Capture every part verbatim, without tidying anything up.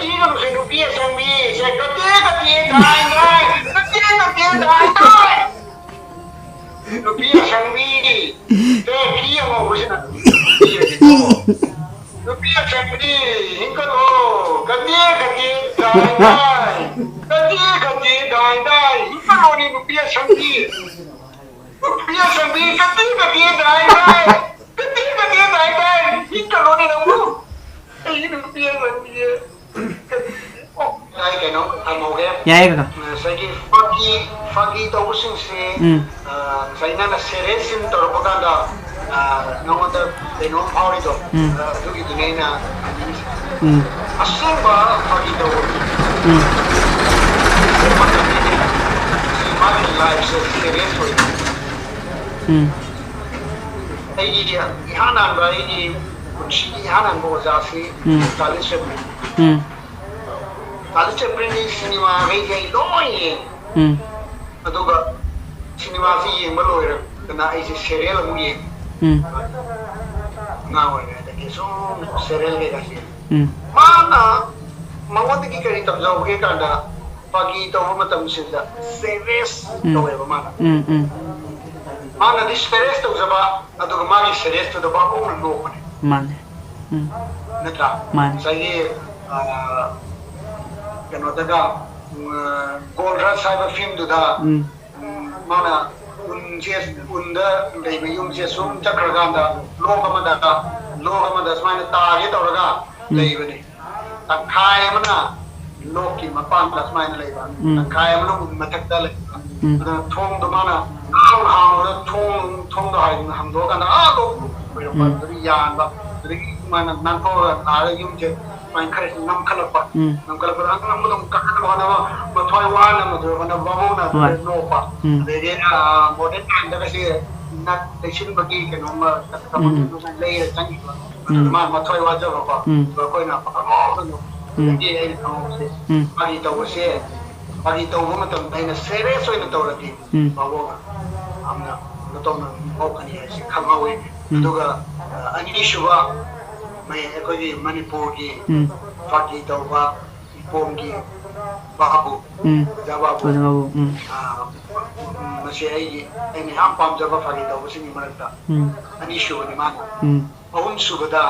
ꯊꯤꯒꯅꯨꯁꯦ, ꯅꯨꯄꯤ ꯑꯁꯪꯕꯤꯁꯦ ꯀꯇꯦ ꯀꯇꯦ ꯗꯥꯏ ꯗꯥꯏ, ꯀꯇꯦ ꯀꯇꯦ ꯗꯥꯏ ꯗꯥꯏ꯫ ꯅꯨꯄꯤ ꯑꯁꯪꯕꯤ, ꯁꯦ, ꯐꯤ ꯑꯉꯧꯕꯁꯤꯅ ꯊꯤꯔꯗꯤꯀꯣ꯫ ꯅꯨꯄꯤ ꯑꯁꯪꯕꯤ, ꯍꯤꯡꯒꯠꯂꯣ, ꯀꯇꯦ ꯀꯇꯦ ꯗꯥꯏ ꯗꯥꯏ, ꯀꯇꯦ ꯀꯇꯦ ꯗꯥꯏ ꯗꯥꯏ, ꯍꯤꯡꯒꯠꯂꯣꯅꯦ ꯅꯨꯄꯤ ꯑꯁꯪꯕꯤ꯫ ꯅꯨꯄꯤ ꯑꯁꯪꯕꯤ, ꯀꯇꯦ ꯀꯇꯦ ꯗꯥꯏ ꯗꯥꯏ, ꯀꯇꯦ ꯀꯇꯦ ꯗꯥꯏ ꯗꯥꯏ, ꯍꯤꯡꯒꯠꯂꯣꯅꯦ ꯅꯪꯕꯨ꯫ ꯑꯩꯒꯤ ꯅꯨꯄꯤ ꯑꯁꯪꯕꯤꯁꯦ꯫ ꯑꯣ, ꯑꯩ ꯀꯩꯅꯣꯝ ꯍꯪꯍꯧꯒꯦ꯫ ꯌꯥꯏꯌꯦ, ꯀꯀꯥ꯫ ꯉꯁꯥꯏꯒꯤ ꯐꯥꯒꯤ, ꯐꯥꯒꯤ ꯇꯧꯕꯁꯤꯡꯁꯤ, ꯎꯝ꯫ ꯑ, ꯉꯁꯥꯏ ꯅꯪꯅ serious ꯁꯤꯟ ꯇꯧꯔꯛꯄ ꯀꯥꯟꯗ, ꯑ, ꯅꯉꯣꯟꯗ ꯀꯩꯅꯣꯝ ꯐꯥꯎꯔꯤꯗꯣ, ꯎꯝ꯫ ꯑ, ꯑꯗꯨꯒꯤꯗꯨꯅꯦ ꯑꯩꯅ ꯍꯪꯅꯤꯡꯉꯤꯁꯦ꯫ ꯎꯝ꯫ ꯑꯁꯦꯡꯕ ꯐꯥꯒꯤ ꯇꯧꯕ ꯃꯤ, ꯎꯝ꯫ ꯑꯁꯦꯡꯕ ꯐꯥꯒꯤ ꯇꯧꯕ ꯃꯤ, ꯁꯤ ꯃꯥꯒꯤ life ꯁꯦ serious ꯑꯣꯏ꯫ ꯎꯝ꯫ ꯑꯩꯒꯤ ꯏꯍꯥꯟ ꯍꯥꯟꯕ, ꯑꯩꯒꯤ ꯄꯨꯟꯁꯤꯒꯤ ꯏꯍꯥꯟ ꯍꯥꯟꯕ ꯑꯣꯖꯥꯁꯤ ꯎꯝ꯫ ꯆꯥꯔꯂꯤ ꯆꯦꯄ꯭ꯂꯤꯟ꯫ ꯎꯝ꯫ ꯆꯥꯔꯂꯤ ꯆꯦꯄ꯭ꯂꯤꯟꯒꯤ ꯁꯤꯅꯦꯃꯥꯈꯩꯁꯦ ꯑꯩ ꯂꯣꯏ ꯌꯦꯡꯉꯦ꯫ ꯎꯝ꯫ ꯑꯗꯨꯒ ꯁꯤꯅꯦꯃꯥꯁꯤ ꯌꯦꯡꯕ ꯂꯣꯏꯔꯗꯅ ꯑꯩꯁꯦ serial ꯑꯃꯨꯛ ꯌꯦꯡꯉꯦ꯫ ꯎꯝ꯫ ꯑꯉꯥꯡ ꯑꯣꯏꯔꯤꯉꯩꯗꯒꯤ ꯁꯨꯝ serial ꯀꯩꯀꯥꯁꯦ ꯌꯦꯡꯉꯦ꯫ ꯎꯝ꯫ ꯃꯥꯅ, ꯃꯉꯣꯟꯗꯒꯤ ꯀꯔꯤ ꯇꯝꯖꯍꯧꯒꯦ ꯀꯥꯟꯗ, ꯐꯥꯒꯤ ꯇꯧꯕ ꯃꯇꯝꯁꯤꯗ serious ꯎꯝ꯫ ꯇꯧꯋꯦꯕ ꯃꯥꯅ꯫ ꯎꯝ, ꯎꯝ꯫ ꯃꯥꯅꯗꯤ serious ꯇꯧꯖꯕ, ꯑꯗꯨꯒ ꯃꯥꯒꯤ serious ꯇꯨꯗ ꯕꯥꯕꯣꯛꯅ ꯅꯣꯛꯄꯅꯦ꯫ ꯃꯥꯅꯦ꯫ ꯎꯝ꯫ ꯅꯠꯇ꯭ꯔꯥ? ꯃꯥꯅꯦ꯫ ꯉꯁꯥꯏꯒꯤ, ꯑ, ꯀꯩꯅꯣꯗꯒ, ꯎꯝ, ꯑ, Gold Rush ꯍꯥꯏꯕ film ꯗꯨꯗ, ꯎꯝ꯫ ꯎꯝ, ꯃꯥꯅ ꯎꯟꯁꯦ, ꯎꯟꯗ ꯂꯩꯕ ꯌꯨꯝꯁꯦ ꯁꯨꯝ ꯆꯠꯈ꯭ꯔꯀꯥꯟꯗ ꯂꯣꯛ ꯑꯃꯗ, ꯂꯣꯛ ꯑꯃꯗ ꯁꯨꯃꯥꯏꯅ ꯇꯥꯒꯦ ꯇꯧꯔꯒ ꯎꯝ꯫ ꯂꯩꯕꯅꯦ꯫ ꯇꯪꯈꯥꯏ ꯑꯃꯅ ꯂꯣꯛꯀꯤ ꯃꯄꯥꯟꯗ ꯁꯨꯃꯥꯏꯅ ꯂꯩꯕ, ꯎꯝ꯫ ꯇꯪꯈꯥꯏ ꯑꯃꯅ ꯎꯟ ꯃꯊꯛꯇ ꯂꯩꯕ꯫ ꯎꯝ꯫ ꯑꯗꯨꯅ ꯊꯣꯡꯗꯣ ꯃꯥꯅ ꯉꯥꯡ ꯍꯥꯡꯕꯗ ꯊꯣꯡ, ꯊꯣꯡꯗꯣ ꯍꯥꯡ-, ꯍꯥꯡꯗꯣꯛꯑꯀꯥꯟꯗ ꯑꯥ ꯂꯣꯛ ꯈꯣꯏꯔꯝꯕ ꯎꯝ꯫ ꯑꯗꯨꯗꯒꯤ ꯌꯥꯟꯕ, ꯑꯗꯨꯗꯒꯤ ꯁꯨꯃꯥꯏꯅ ꯅꯥꯟꯊꯣꯛꯑꯒ ꯂꯥꯛꯑꯒ ꯌꯨꯝꯁꯦ ꯁꯨꯃꯥꯏꯅ ꯈꯔ ꯅꯝꯈꯠꯂꯛꯄ꯫ ꯎꯝ꯫ ꯅꯝꯈꯠꯂꯛꯄꯗ ꯑꯉꯝꯕꯗꯣ ꯑꯃꯨꯛ ꯀꯥꯈꯠꯅꯕ ꯍꯣꯠꯅꯕ, ꯃꯊ꯭ꯋꯥꯏ ꯋꯥꯅ ꯃꯗꯨ ꯍꯣꯠꯅꯕ, ꯕꯥꯃꯣꯟꯅ ꯑꯗꯨꯗ ꯍꯣꯏ꯫ ꯅꯣꯛꯄ꯫ ꯎꯝ꯫ ꯑꯗꯩꯗꯤ, ꯑ, modern time ꯗꯒꯁꯦ ꯅꯠ ꯂꯩꯁꯤꯟꯕꯒꯤ ꯀꯩꯅꯣꯝꯃ ꯎꯝ, ꯎꯝ꯫ ꯂꯩꯔ ꯆꯪꯈꯤꯕ꯫ ꯑꯗꯨꯗ ꯎꯝ꯫ ꯃꯥ ꯃꯊ꯭ꯋꯥꯏ ꯋꯥꯖꯕꯀꯣ꯫ ꯎꯝ꯫ ꯑꯗꯣ ꯑꯩꯈꯣꯏꯅ ꯄꯪꯅꯣꯛꯇ ꯅꯣꯛ-꯫ ꯎꯝ꯫ ꯑꯗꯒꯤ ꯑꯩꯅ ꯈꯪꯍꯧꯕꯁꯦ, ꯎꯝ꯫ ꯐꯥꯒꯤ ꯇꯧꯕꯁꯦ, ꯐꯥꯒꯤ ꯇꯧꯕ ꯃꯇꯝꯗ ꯑꯩꯅ serious ꯑꯣꯏꯅ ꯇꯧꯔꯗꯤ, ꯎꯝ꯫ ꯕꯥꯕꯣꯛꯅ ꯌꯥꯝꯅ ꯀꯩꯅꯣ ꯇꯧꯅ ꯅꯣꯛꯀꯅꯤ ꯍꯥꯏꯁꯦ ꯈꯪꯍꯧꯋꯤ꯫ ꯎꯝ꯫ ꯑꯗꯨꯒ, ꯑ, ꯑꯅꯤꯁꯨꯕ, ꯃꯩ-, ꯑꯩꯈꯣꯏꯒꯤ ꯃꯅꯤꯄꯨꯔꯒꯤ ꯎꯝ꯫ ꯐꯥꯒꯤ ꯇꯧꯕ, ꯏꯄꯣꯝꯒꯤ ꯕꯥꯕꯨ, ꯎꯝ꯫ ꯑꯣꯖꯥ ꯕꯥꯕꯨ꯫ ꯑꯣꯖꯥ ꯕꯥꯕꯨ, ꯎꯝ꯫ ꯑꯥ, ꯎꯝ, ꯃꯁꯤ ꯑꯩꯒꯤ, ꯑꯩꯅ ꯌꯥꯝ ꯄꯥꯝꯖꯕ ꯐꯥꯒꯤ ꯇꯧꯕꯁꯤꯡꯒꯤ ꯃꯔꯛꯇ ꯎꯝ꯫ ꯑꯅꯤꯁꯨꯕꯅꯤ ꯃꯥꯅ꯫ ꯎꯝ꯫ ꯑꯍꯨꯝꯁꯨꯕꯗ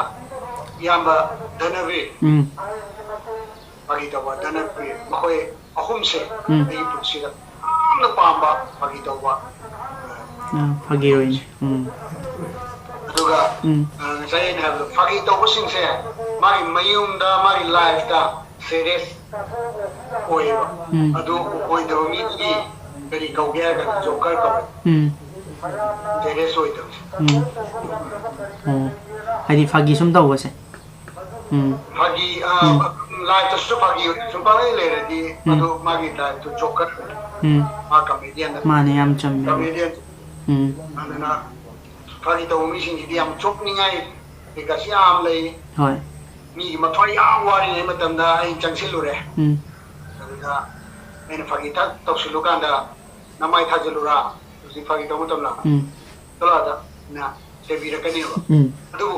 ꯏꯌꯥꯝꯕ ꯙꯅꯕꯤꯔ꯫ ꯎꯝ꯫ ꯐꯥꯒꯤ ꯇꯧꯕ ꯙꯅꯕꯤꯔ꯫ ꯃꯈꯣꯏ ꯑꯍꯨꯝꯁꯦ ꯎꯝ꯫ ꯑꯩꯒꯤ ꯄꯨꯟꯁꯤꯗ ꯌꯥꯝꯅ ꯄꯥꯝꯕ ꯐꯥꯒꯤ ꯇꯧꯕ꯫ ꯑꯥ, ꯐꯥꯒꯤ ꯑꯣꯏꯅꯤ꯫ ꯎꯝ꯫ ꯑꯗꯨꯒ, ꯎꯝ꯫ ꯑ, ꯉꯁꯥꯏ ꯑꯩꯅ ꯍꯥꯏꯕꯗꯣ, ꯐꯥꯒꯤ ꯇꯧꯕꯁꯤꯡꯁꯦ ꯃꯥꯒꯤ ꯃꯌꯨꯝꯗ, ꯃꯥꯒꯤ ꯂꯥꯏꯐꯇ ꯁꯦꯔꯤꯌꯁ ꯑꯣꯏꯌꯦꯕ꯫ ꯎꯝ꯫ ꯑꯗꯨ ꯑꯣꯏꯗꯕ ꯃꯤꯗꯨꯗꯤ ꯀꯔꯤ ꯀꯧꯒꯦ ꯍꯥꯏꯔꯒ ꯖꯣꯀꯔ ꯀꯧꯋꯦ꯫ ꯎꯝ꯫ ꯁꯦꯔꯤꯌꯁ ꯑꯣꯏꯗꯕꯁꯦ꯫ ꯎꯝ꯫ ꯑꯣ꯫ ꯍꯥꯏꯗꯤ ꯐꯥꯒꯤ ꯁꯨꯝ ꯇꯧꯕꯁꯦ꯫ ꯎꯝ꯫ ꯐꯥꯒꯤ, ꯑ, ꯎꯝ꯫ ꯂꯥꯏꯐꯇꯁꯨ ꯐꯥꯒꯤ ꯁꯨꯝ ꯄꯪꯂꯩ ꯂꯩꯔꯗꯤ ꯎꯝ꯫ ꯑꯗꯨ ꯃꯥꯒꯤ ꯂꯥꯏꯐꯇꯨ ꯖꯣꯀꯔ꯫ ꯎꯝ꯫ ꯃꯥ ꯀꯃꯦꯗꯤꯌꯟ ꯅꯠꯇꯦ꯫ ꯃꯥꯅꯦ, ꯌꯥꯝ ꯆꯨꯝꯃꯦ꯫ ꯀꯃꯦꯗꯤꯌꯟ꯫ ꯎꯝ꯫ ꯑꯗꯨꯅ ꯐꯥꯒꯤ ꯇꯧꯕ ꯃꯤꯁꯤꯡꯁꯤꯗꯤ ꯌꯥꯝ ꯆꯣꯞꯅꯤꯡꯉꯥꯏ ꯀꯩꯀꯥꯁꯨ ꯌꯥꯝ ꯂꯩ꯫ ꯍꯣꯏ꯫ ꯃꯤꯒꯤ ꯃꯊ꯭ꯋꯥꯏ ꯌꯥꯝ ꯋꯥꯔꯤꯉꯩ ꯃꯇꯝꯗ ꯑꯩ ꯆꯪꯁꯤꯜꯂꯨꯔꯦ꯫ ꯎꯝ꯫ ꯑꯗꯨꯗ ꯑꯩꯅ ꯐꯥꯒꯤ ꯊꯛ ꯇꯧꯁꯤꯜꯂꯨꯀꯥꯟꯗ, "ꯅꯃꯥꯏ ꯊꯥꯖꯤꯜꯂꯨꯔꯥ?" ꯍꯧꯖꯤꯛ ꯐꯥꯒꯤ ꯇꯧꯕ ꯃꯇꯝꯂ? ꯎꯝ꯫ ꯆꯠꯂꯣ ꯑꯗ, ꯅ ꯆꯩꯕꯤꯔꯛꯀꯅꯦꯕ꯫ ꯎꯝ꯫ ꯑꯗꯨꯕꯨ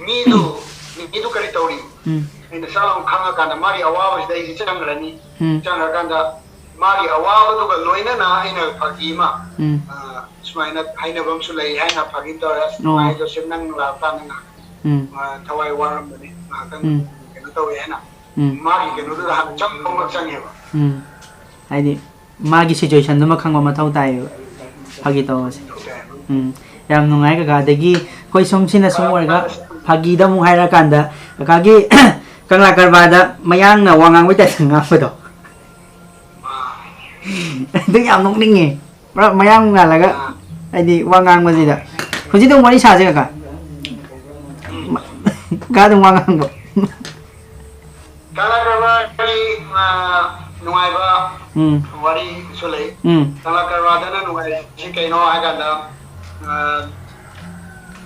ꯃꯤꯗꯨ, ꯃꯤꯗꯨ ꯀꯔꯤ ꯇꯧꯔꯤ? ꯎꯝ꯫ ꯑꯩꯅ ꯆꯥꯛ ꯂꯥꯎ ꯈꯪꯉꯀꯥꯟꯗ ꯃꯥꯒꯤ ꯑꯋꯥꯕꯁꯤꯗ ꯑꯩꯁꯦ ꯆꯪꯈ꯭ꯔꯅꯤ꯫ ꯎꯝ꯫ ꯆꯪꯈ꯭ꯔꯀꯥꯟꯗ ꯃꯥꯒꯤ ꯑꯋꯥꯕꯗꯨꯒ ꯂꯣꯏꯅꯅ ꯑꯩꯅ ꯐꯥꯒꯤ ꯑꯃ, ꯎꯝ꯫ ꯑ, ꯁꯨꯃꯥꯏꯅ ꯍꯥꯏꯅꯕ ꯑꯃꯁꯨ ꯂꯩ ꯍꯥꯏꯅ ꯐꯥꯒꯤ ꯇꯧꯔꯦ꯫ ꯑꯁ, ꯑꯣ꯫ ꯅꯨꯡꯉꯥꯏ ꯖꯣꯁꯦꯞ, ꯅꯪ ꯂꯥꯛꯄꯀꯥꯟꯗ ꯉꯥꯏꯍꯥꯛ, ꯎꯝ꯫ ꯑ, ꯊꯋꯥꯏ ꯋꯥꯔꯝꯕꯅꯤ, ꯉꯥꯏꯍꯥꯛꯇꯪ ꯎꯝ꯫ ꯀꯩꯅꯣ ꯇꯧꯋꯦ ꯍꯥꯏꯅ ꯎꯝ꯫ ꯃꯥꯒꯤ ꯀꯩꯅꯣꯗꯨꯗ ꯍꯥꯟꯅ ꯆꯪꯕ ꯑꯃ ꯆꯪꯉꯦꯕ꯫ ꯎꯝ꯫ ꯍꯥꯏꯗꯤ ꯃꯥꯒꯤ ꯁꯤꯆꯨꯋꯦꯁꯟꯗꯨꯃ ꯈꯪꯕ ꯃꯊꯧ ꯇꯥꯏꯌꯦꯕ ꯐꯥꯒꯤ ꯇꯧꯕꯁꯦ꯫ ꯎꯝ꯫ ꯌꯥꯝ ꯅꯨꯡꯉꯥꯏ ꯀꯀꯥ꯫ ꯑꯗꯒꯤ ꯑꯩꯈꯣꯏ ꯁꯨꯝ ꯁꯤꯅ ꯁꯨꯝ ꯑꯣꯏꯔꯒ ꯐꯥꯒꯤꯗ ꯑꯃꯨꯛ ꯍꯥꯏꯔꯀꯥꯟꯗ ꯀꯀꯥꯒꯤ ꯀꯪꯂꯥ ꯀꯔꯕꯥꯔꯗ ꯃꯌꯥꯡꯅ ꯋꯥ ꯉꯥꯡꯕꯩ ꯇꯥꯏꯞꯇ ꯉꯥꯡꯕꯗꯣ꯫ ꯑꯗꯨ ꯌꯥꯝ ꯅꯣꯛꯅꯤꯡꯉꯦ꯫ ꯄꯨꯔꯥ ꯃꯌꯥꯡ ꯉꯥꯜꯂꯒ, ꯍꯥꯏꯗꯤ, ꯋꯥ ꯉꯥꯡꯕꯁꯤꯗ꯫ ꯍꯧꯖꯤꯛ ꯑꯗꯨꯝ ꯋꯥꯔꯤ ꯁꯥꯁꯦ ꯀꯀꯥ꯫ ꯀꯀꯥ ꯑꯗꯨꯝ ꯋꯥ ꯉꯥꯡꯕ꯫ ꯀꯪꯂꯥ ꯀꯔꯕꯥꯔꯒꯤ, ꯑ, ꯅꯨꯡꯉꯥꯏꯕ ꯎꯝ꯫ ꯋꯥꯔꯤꯁꯨ ꯂꯩ꯫ ꯎꯝ꯫ ꯀꯪꯂꯥ ꯀꯔꯕꯥꯔꯗꯅ ꯅꯨꯡꯉꯥꯏꯔꯤꯁꯤ ꯀꯩꯅꯣ ꯍꯥꯏ ꯀꯥꯟꯗ, ꯑ,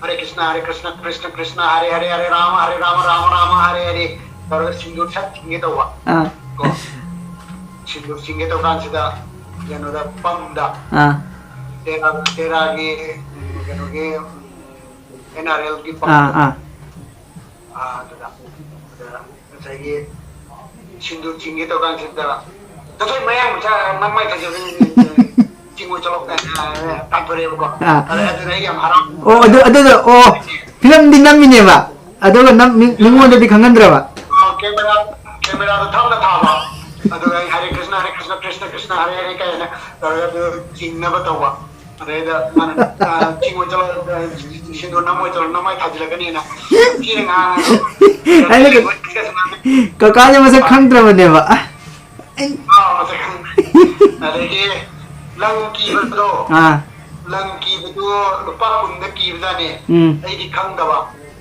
ꯍꯔꯦ ꯀ꯭ꯔꯤꯁꯅ, ꯍꯔꯦ ꯀ꯭ꯔꯤꯁꯅ, ꯀ꯭ꯔꯤꯁꯅ ꯀ꯭ꯔꯤꯁꯅ, ꯍꯔꯦ ꯍꯔꯦ, ꯍꯔꯦ ꯔꯥꯃ, ꯍꯔꯦ ꯔꯥꯃ, ꯔꯥꯃ ꯔꯥꯃ, ꯍꯔꯦ ꯍꯔꯦ ꯇꯧꯔꯒ ꯁꯤꯡꯗꯨ ꯁꯠ ꯊꯤꯟꯒꯦ ꯇꯧꯕ꯫ ꯑꯥ꯫ ꯀꯣ? ꯁꯤꯡꯗꯨ ꯊꯤꯟꯒꯦ ꯇꯧ ꯀꯥꯟꯁꯤꯗ ꯀꯩꯅꯣꯗ, ꯄꯝꯗ, ꯑꯥ꯫ ꯇꯦꯔꯥ, ꯇꯦꯔꯥꯒꯤ, ꯎꯝ, ꯀꯩꯅꯣꯒꯤ, ꯎꯝ, NRLꯒꯤ ꯄꯝꯗ꯫ ꯑꯥ, ꯑꯥ꯫ ꯑꯗꯨꯗ ꯑꯗꯨꯗ ꯉꯁꯥꯏꯒꯤ ꯁꯤꯟꯗꯨ ꯆꯤꯡꯒꯦ ꯇꯧꯀꯥꯟꯁꯤꯗ ꯅꯈꯣꯏ ꯃꯌꯥꯡ ꯃꯆꯥ ꯃꯃꯥꯏ ꯐꯖꯕ ꯆꯤꯡꯉꯨ ꯆꯠꯂꯣ ꯀꯥꯏꯅ ꯇꯥꯟꯊꯣꯔꯛꯑꯦꯕꯀꯣ꯫ ꯑꯥ꯫ ꯑꯗ ꯑꯗꯨꯅ ꯑꯩ ꯌꯥꯝ ꯍꯔꯥꯎ ꯑꯣ ꯑꯗꯨ ꯑꯗꯨꯗꯣ ꯑꯣ ꯐꯤꯂꯝꯗꯤ ꯅꯝꯃꯤꯅꯦꯕ ꯑꯗꯨꯒ ꯅꯝ ꯃꯤ- ꯃꯤꯉꯣꯟꯗꯗꯤ ꯈꯪꯍꯟꯗ꯭ꯔꯕ? ꯀꯦꯃꯦꯔꯥ ꯀꯦꯃꯦꯔꯥꯗꯣ ꯊꯥꯞꯅ ꯊꯥꯕ꯫ ꯑꯗꯨꯒ ꯑꯩ ꯍꯔꯦ ꯀ꯭ꯔꯤꯁꯅ ꯍꯔꯦ ꯀ꯭ꯔꯤꯁꯅ ꯀ꯭ꯔꯤꯁꯅ ꯀ꯭ꯔꯤꯁꯅ ꯍꯔꯦ ꯍꯔꯦ ꯀꯥꯏꯅ ꯇꯧꯔꯒ ꯑꯗꯨ ꯆꯤꯡꯅꯕ ꯇꯧꯕ꯫ ꯑꯗꯩꯗ ꯃꯥꯅ ꯆꯤꯡꯉꯣꯏ ꯆꯠꯂꯣ ꯁꯤꯡꯗꯣ ꯅꯝꯃꯣꯏ ꯆꯠꯂꯣ ꯅꯃꯥꯏ ꯊꯥꯖꯤꯜꯂꯛꯀꯅꯤꯅ ꯊꯤꯅ ꯉꯥꯡꯉꯒ ꯑꯩꯅ ꯀ- ꯀꯀꯥꯁꯦ ꯃꯁꯛ ꯈꯪꯗ꯭ꯔꯕꯅꯦꯕ ꯑꯩ- ꯑꯥ, ꯃꯁꯛ ꯈꯪꯗ꯭ꯔꯦ꯫ ꯑꯗꯒꯤ ꯂꯪ ꯀꯤꯕꯗꯣ ꯑꯥ ꯂꯪ ꯀꯤꯕꯗꯣ ꯂꯨꯄꯥ ꯀꯨꯟꯗ ꯀꯤꯕꯖꯥꯠꯅꯦ꯫ ꯎꯝ ꯑꯩꯗꯤ ꯈꯪꯗꯕ꯫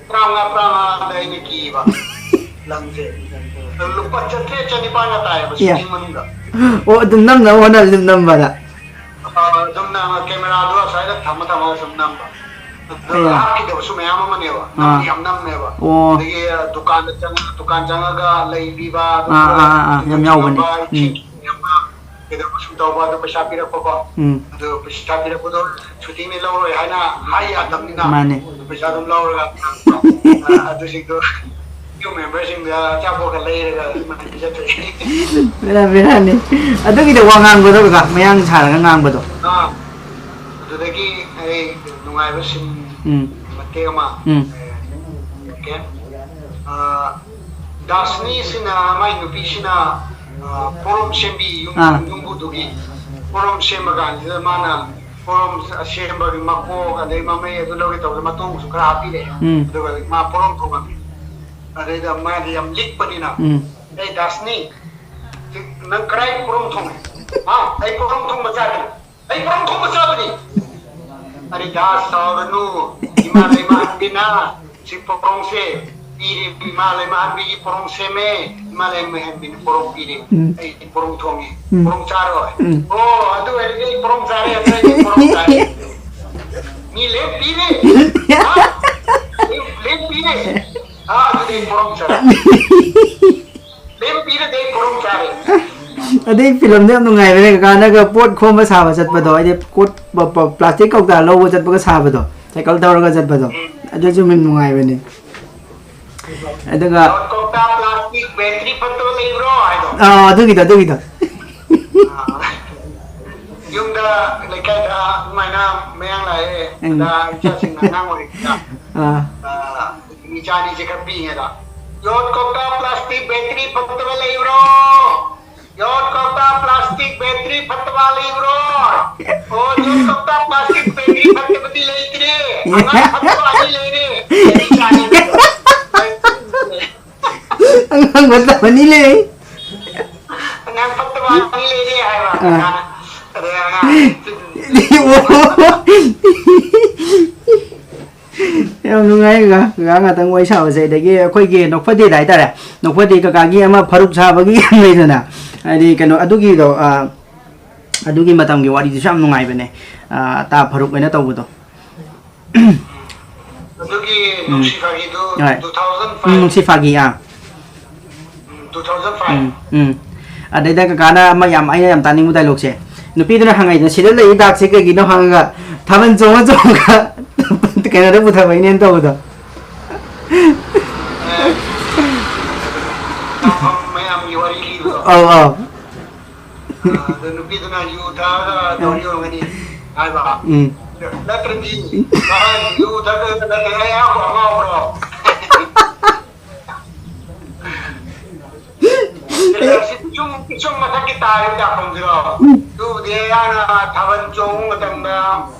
ꯇꯔꯥꯃꯉꯥ ꯇꯔꯥꯃꯉꯥꯗ ꯑꯩꯅ ꯀꯤꯕ ꯂꯪꯁꯦ꯫ ꯂꯨꯄꯥ ꯆꯥꯇ꯭ꯔꯦꯠ ꯆꯅꯤꯄꯥꯟꯒ ꯇꯥꯏꯌꯦꯕ ꯌꯥ ꯁꯨꯇꯤꯡ ꯃꯅꯨꯡꯗ꯫ ꯑꯣ ꯑꯗꯨꯝ ꯅꯝꯅꯕ ꯍꯣꯠꯅꯕ ꯑꯗꯨꯝ ꯅꯝꯕꯗ ꯑ, ꯑꯗꯨꯝ ꯅꯝꯃ ꯀꯦꯃꯦꯔꯥꯗꯣ ꯑꯁ꯭ꯋꯥꯏꯗ ꯊꯝꯃ ꯊꯝꯃꯒ ꯁꯨꯝ ꯅꯝꯕ꯫ ꯑꯗꯨꯒ ꯑꯌꯥ ꯍꯥꯞꯈꯤꯗꯕꯁꯨ ꯃꯌꯥꯝ ꯑꯃꯅꯦꯕ ꯑꯥ ꯅꯝꯗꯤ ꯌꯥꯝ ꯅꯝꯃꯦꯕ꯫ ꯑꯣ ꯑꯗꯒꯤ ꯗꯨꯀꯥꯟꯗ ꯆꯪꯉ ꯗꯨꯀꯥꯟ ꯆꯪꯉꯒ ꯂꯩ ꯄꯤꯕ ꯑꯥ ꯑꯥ ꯑꯥ ꯑꯥ ꯌꯥꯝ ꯌꯥꯎꯕꯅꯦ ꯎꯝ ꯀꯩꯗꯧꯕ ꯁꯨꯝ ꯇꯧꯕ ꯑꯗꯨ ꯄꯩꯁꯥ ꯄꯤꯔꯛꯄꯀꯣ꯫ ꯎꯝ ꯑꯗꯨ ꯄꯩꯁꯥ ꯄꯤꯔꯛꯄꯗꯣ ꯁꯨꯇꯤꯡꯅꯤ ꯂꯧꯔꯣꯏ ꯍꯥꯏꯅ ꯍꯥꯏ ꯌꯥꯗꯕꯅꯤꯅ ꯃꯥꯅꯦ ꯄꯩꯁꯥ ꯑꯗꯨꯝ ꯂꯧꯔꯒ ꯑꯗꯨꯁꯤꯡꯗꯣ ꯌꯨꯝ ꯃꯦꯝꯕꯔꯁꯤꯡꯗ ꯑꯆꯥꯄꯣꯠꯀ ꯂꯩꯔꯒ ꯑꯗꯨꯃꯥꯏꯅ ꯄꯤꯖꯊꯣꯛꯏ꯫ ꯕꯦꯔꯥ ꯕꯦꯔꯥꯅꯤ ꯑꯗꯨꯒꯤꯗ ꯋꯥ ꯉꯥꯡꯕꯗꯣ ꯀꯀꯥ ꯃꯌꯥꯡ ꯁꯥꯔꯒ ꯉꯥꯡꯕꯗꯣ꯫ ꯑꯥ ꯑꯗꯨꯗꯒꯤ ꯑꯩ ꯅꯨꯡꯉꯥꯏꯕ ꯁꯤꯟ ꯎꯝ ꯃꯇꯦꯛ ꯑꯃ ꯎꯝ ꯑꯦ, ꯑꯥ, ꯗꯥꯁꯅꯤꯁꯤꯅ ꯃꯥꯏ ꯅꯨꯄꯤꯁꯤꯅ ꯑꯥ, ꯄꯣꯔꯣꯝ ꯁꯦꯝꯕꯤ ꯌꯨꯝ ꯑꯥ ꯌꯨꯝꯕꯨꯗꯨꯒꯤ ꯄꯣꯔꯣꯝ ꯁꯦꯝꯕ ꯀꯥꯟꯁꯤꯗ ꯃꯥꯅ ꯄꯣꯔꯣꯝ ꯁꯦꯝꯕꯒꯤ ꯃꯀꯣꯛ ꯑꯗꯩ ꯃꯃꯩ ꯑꯗꯨ ꯂꯧꯒꯦ ꯇꯧꯕꯗ ꯃꯇꯣꯡꯁꯨ ꯈꯔ ꯍꯥꯞꯄꯤꯔꯛꯑꯦ ꯎꯝ ꯑꯗꯨꯒ ꯃꯥ ꯄꯣꯔꯣꯝ ꯊꯣꯡꯉꯝꯃꯤ꯫ ꯑꯗꯩꯗ ꯃꯥꯗꯤ ꯌꯥꯝ ꯂꯤꯛꯄꯅꯤꯅ ꯎꯝ ꯑꯩ ꯗꯥꯁꯅꯤ ꯅꯪ ꯀꯗꯥꯏ ꯄꯣꯔꯣꯝ ꯊꯣꯡꯉꯦ? ꯍꯥ? ꯑꯩ ꯄꯣꯔꯣꯝ ꯊꯣꯡꯕ ꯆꯥꯗꯦ꯫ ꯑꯩ ꯄꯣꯔꯣꯝ ꯊꯣꯡꯕ ꯆꯥꯕꯅꯤ꯫ ꯑꯔꯦ ꯗꯥꯁ ꯁꯥꯎꯔꯅꯨ꯫ ꯏꯃꯥ ꯂꯩꯃꯍꯟꯕꯤꯅ ꯁꯤ ꯄꯣꯔꯣꯝꯁꯦ ꯄꯤꯔꯦ꯫ ꯏꯃꯥ ꯂꯩꯃꯍꯟꯕꯤꯒꯤ ꯄꯣꯔꯣꯝ ꯁꯦꯝꯃꯦ꯫ ꯏꯃꯥ ꯂꯩꯃꯍꯟꯕꯤꯅ ꯄꯣꯔꯣꯝ ꯄꯤꯔꯦ꯫ ꯎꯝ꯫ ꯑꯩ ꯄꯣꯔꯣꯝ ꯊꯣꯡꯉꯦ꯫ ꯎꯝ꯫ ꯄꯣꯔꯣꯝ ꯆꯥꯔꯣꯏ꯫ ꯎꯝ꯫ ꯑꯣ ꯑꯗꯨ ꯑꯣꯏꯔꯗꯤ ꯑꯩ ꯄꯣꯔꯣꯝ ꯆꯥꯔꯦ ꯑꯗꯨ ꯑꯩꯗꯤ ꯄꯣꯔꯣꯝ ꯆꯥꯔꯦ꯫ ꯃꯤ ꯂꯦꯝ ꯄꯤꯔꯦ꯫ ꯍꯥ? ꯂꯦꯝ ꯂꯦꯝ ꯄꯤꯔꯦ꯫ ꯍꯥ ꯑꯗꯨꯗꯤ ꯑꯩ ꯄꯣꯔꯣꯝ ꯆꯥꯔꯦ꯫ ꯂꯦꯝ ꯄꯤꯔꯗꯤ ꯑꯩ ꯄꯣꯔꯣꯝ ꯆꯥꯔꯦ꯫ ꯑꯗꯩ ꯐꯤꯂꯝꯗꯣ ꯌꯥꯝ ꯅꯨꯡꯉꯥꯏꯕꯅꯦ ꯀꯀꯥꯅꯒ ꯄꯣꯠ ꯈꯣꯝꯕ ꯁꯥꯕ ꯆꯠꯄꯗꯣ ꯍꯥꯏꯗꯤ ꯄꯣꯠ ꯄ- ꯄ- ꯄ꯭ꯂꯥꯁꯇꯤꯛ ꯀꯧꯇꯥ ꯂꯧꯕ ꯆꯠꯄꯒ ꯁꯥꯕꯗꯣ ꯁꯥꯏꯀꯜ ꯊꯧꯔꯒ ꯆꯠꯄꯗꯣ ꯑꯗꯨꯁꯨ ꯌꯥꯝ ꯅꯨꯡꯉꯥꯏꯕꯅꯦ꯫ ꯑꯗꯨꯒ ꯌꯣꯠ ꯀꯧꯇꯥ ꯄ꯭ꯂꯥꯁꯇꯤꯛ ꯕꯦꯇ꯭ꯔꯤ ꯐꯠꯇꯕ ꯂꯩꯕ꯭ꯔꯣ ꯍꯥꯏꯗꯣ꯫ ꯑꯥ, ꯑꯗꯨꯒꯤꯗꯣ, ꯑꯗꯨꯒꯤꯗꯣ꯫ ꯑꯥ, ꯌꯨꯝꯗ ꯂꯩꯀꯥꯏꯗ ꯑꯗꯨꯃꯥꯏꯅ ꯃꯌꯥꯝ ꯂꯥꯛꯑꯦ꯫ ꯎꯝ꯫ ꯑꯗ ꯏꯆꯥꯁꯤꯡ ꯑꯉꯥꯡ ꯑꯣꯏꯔꯤꯉꯩꯗ, ꯑꯥ꯫ ꯑꯥ, ꯏꯆꯥ ꯑꯅꯤꯁꯦ ꯈꯔ ꯄꯤꯛꯏꯉꯩꯗ, "ꯌꯣꯠ ꯀꯧꯇꯥ ꯄ꯭ꯂꯥꯁꯇꯤꯛ ꯕꯦꯇ꯭ꯔꯤ ꯐꯠꯇꯕ ꯂꯩꯕ꯭ꯔꯣ? ꯌꯣꯠ ꯀꯧꯇꯥ ꯄ꯭ꯂꯥꯁꯇꯤꯛ ꯕꯦꯇ꯭ꯔꯤ ꯐꯠꯇꯕ ꯂꯩꯕ꯭ꯔꯣ? ꯑꯣ, ꯌꯣꯠ ꯀꯧꯇꯥ ꯄ꯭ꯂꯥꯁꯇꯤꯛ ꯕꯦꯇ꯭ꯔꯤ ꯐꯠꯇꯕꯗꯤ ꯂꯩꯇ꯭ꯔꯦ꯫ ꯑꯉꯥꯡ ꯐꯠꯇꯕ ꯑꯅꯤ ꯂꯩꯔꯦ꯫ ꯕꯦꯇ꯭ꯔꯤ ꯆꯥꯅꯤ꯫ ꯑꯉꯥꯡ ꯐꯠꯇꯕ ꯑꯅꯤ ꯂꯩ꯫ ꯑꯉꯥꯡ ꯐꯠꯇꯕ ꯑꯅꯤ ꯂꯩꯔꯦ" ꯍꯥꯏꯕ꯫ ꯑꯥ꯫ ꯑꯗꯩ ꯑꯉꯥꯡ ꯌꯥꯝ ꯅꯨꯡꯉꯥꯏ ꯀꯀꯥ, ꯀꯀꯥ ꯉꯥꯛꯇꯪ ꯋꯥꯔꯤ ꯁꯥꯕꯁꯦ꯫ ꯑꯗꯒꯤ ꯑꯩꯈꯣꯏꯒꯤ ꯅꯣꯛꯐꯗꯦꯗ ꯍꯥꯏꯇꯥꯔꯦ, ꯅꯣꯛꯐꯗꯦ ꯀꯀꯥꯒꯤ ꯑꯃ ꯐꯔꯨꯛ ꯁꯥꯕꯒꯤ ꯑꯃ ꯂꯩꯗꯅ, ꯍꯥꯏꯗꯤ ꯀꯩꯅꯣ, ꯑꯗꯨꯒꯤꯗꯣ, ꯑ, ꯑꯗꯨꯒꯤ ꯃꯇꯝꯒꯤ ꯋꯥꯔꯤꯗꯨꯁꯨ ꯌꯥꯝ ꯅꯨꯡꯉꯥꯏꯕꯅꯦ, ꯑ, ꯇꯥ ꯐꯔꯨꯛ ꯍꯣꯏꯅ ꯇꯧꯕꯗꯣ꯫ ꯑꯗꯨꯒꯤ ꯎꯝ꯫ ꯅꯨꯡꯁꯤ ꯐꯥꯒꯤꯗꯨ ꯍꯣꯏ꯫ Two thousand five꯫ ꯎꯝ, ꯅꯨꯡꯁꯤ ꯐꯥꯒꯤ, ꯑꯥ꯫ ꯎꯝ, two thousand five꯫ ꯎꯝ, ꯎꯝ꯫ ꯑꯗꯩꯗ ꯀꯀꯥꯅ ꯑꯃ ꯌꯥꯝ, ꯑꯩꯅ ꯌꯥꯝ ꯇꯥꯅꯤꯡꯕ ꯗꯥꯏꯂꯣꯛꯁꯦ, ꯅꯨꯄꯤꯗꯨꯅ ꯍꯪꯉꯛꯏꯗꯅ, "ꯁꯤꯗ ꯂꯩꯔꯤ ꯗꯥꯛꯁꯦ ꯀꯩꯒꯤꯅꯣ?" ꯍꯪꯉꯒ, "ꯊꯥꯕꯜ ꯆꯣꯡꯉ ꯆꯣꯡꯉꯒ ꯀꯩꯅꯣꯗ ꯄꯨꯊꯕꯩꯅꯦꯅ" ꯇꯧꯕꯗꯣ꯫ ꯑꯦ, ꯃꯌꯥꯝꯒꯤ ꯋꯥꯔꯤ ꯂꯤꯕꯗꯣ꯫ ꯑꯧ, ꯑꯧ꯫ ꯑ, ꯑꯗꯨ ꯅꯨꯄꯤꯗꯨꯅ ꯌꯨ ꯊꯛꯑꯒ ꯇꯧꯔꯤ ꯑꯣꯏꯔꯝꯒꯅꯤ ꯍꯥꯏꯕ꯫ ꯎꯝ꯫ ꯅꯠꯇ꯭ꯔꯗꯤ, ꯀꯃꯥꯏꯅ ꯌꯨ ꯊꯛꯑꯒ ꯅꯠꯇ꯭ꯔꯗꯤ ꯑꯩ ꯑꯉꯥꯎꯕ꯭ꯔꯣ? ꯁꯤ ꯄꯤꯁꯨꯝ, ꯄꯤꯁꯨꯝ ꯃꯊꯛꯀꯤ ꯇꯥꯔꯤꯕ ꯗꯥꯛꯐꯝꯁꯤꯔꯣ? ꯎꯝ꯫ ꯑꯗꯨꯕꯨꯗꯤ ꯑꯩꯍꯥꯛꯅ ꯊꯥꯕꯜ ꯆꯣꯡꯕ ꯃꯇꯝꯗ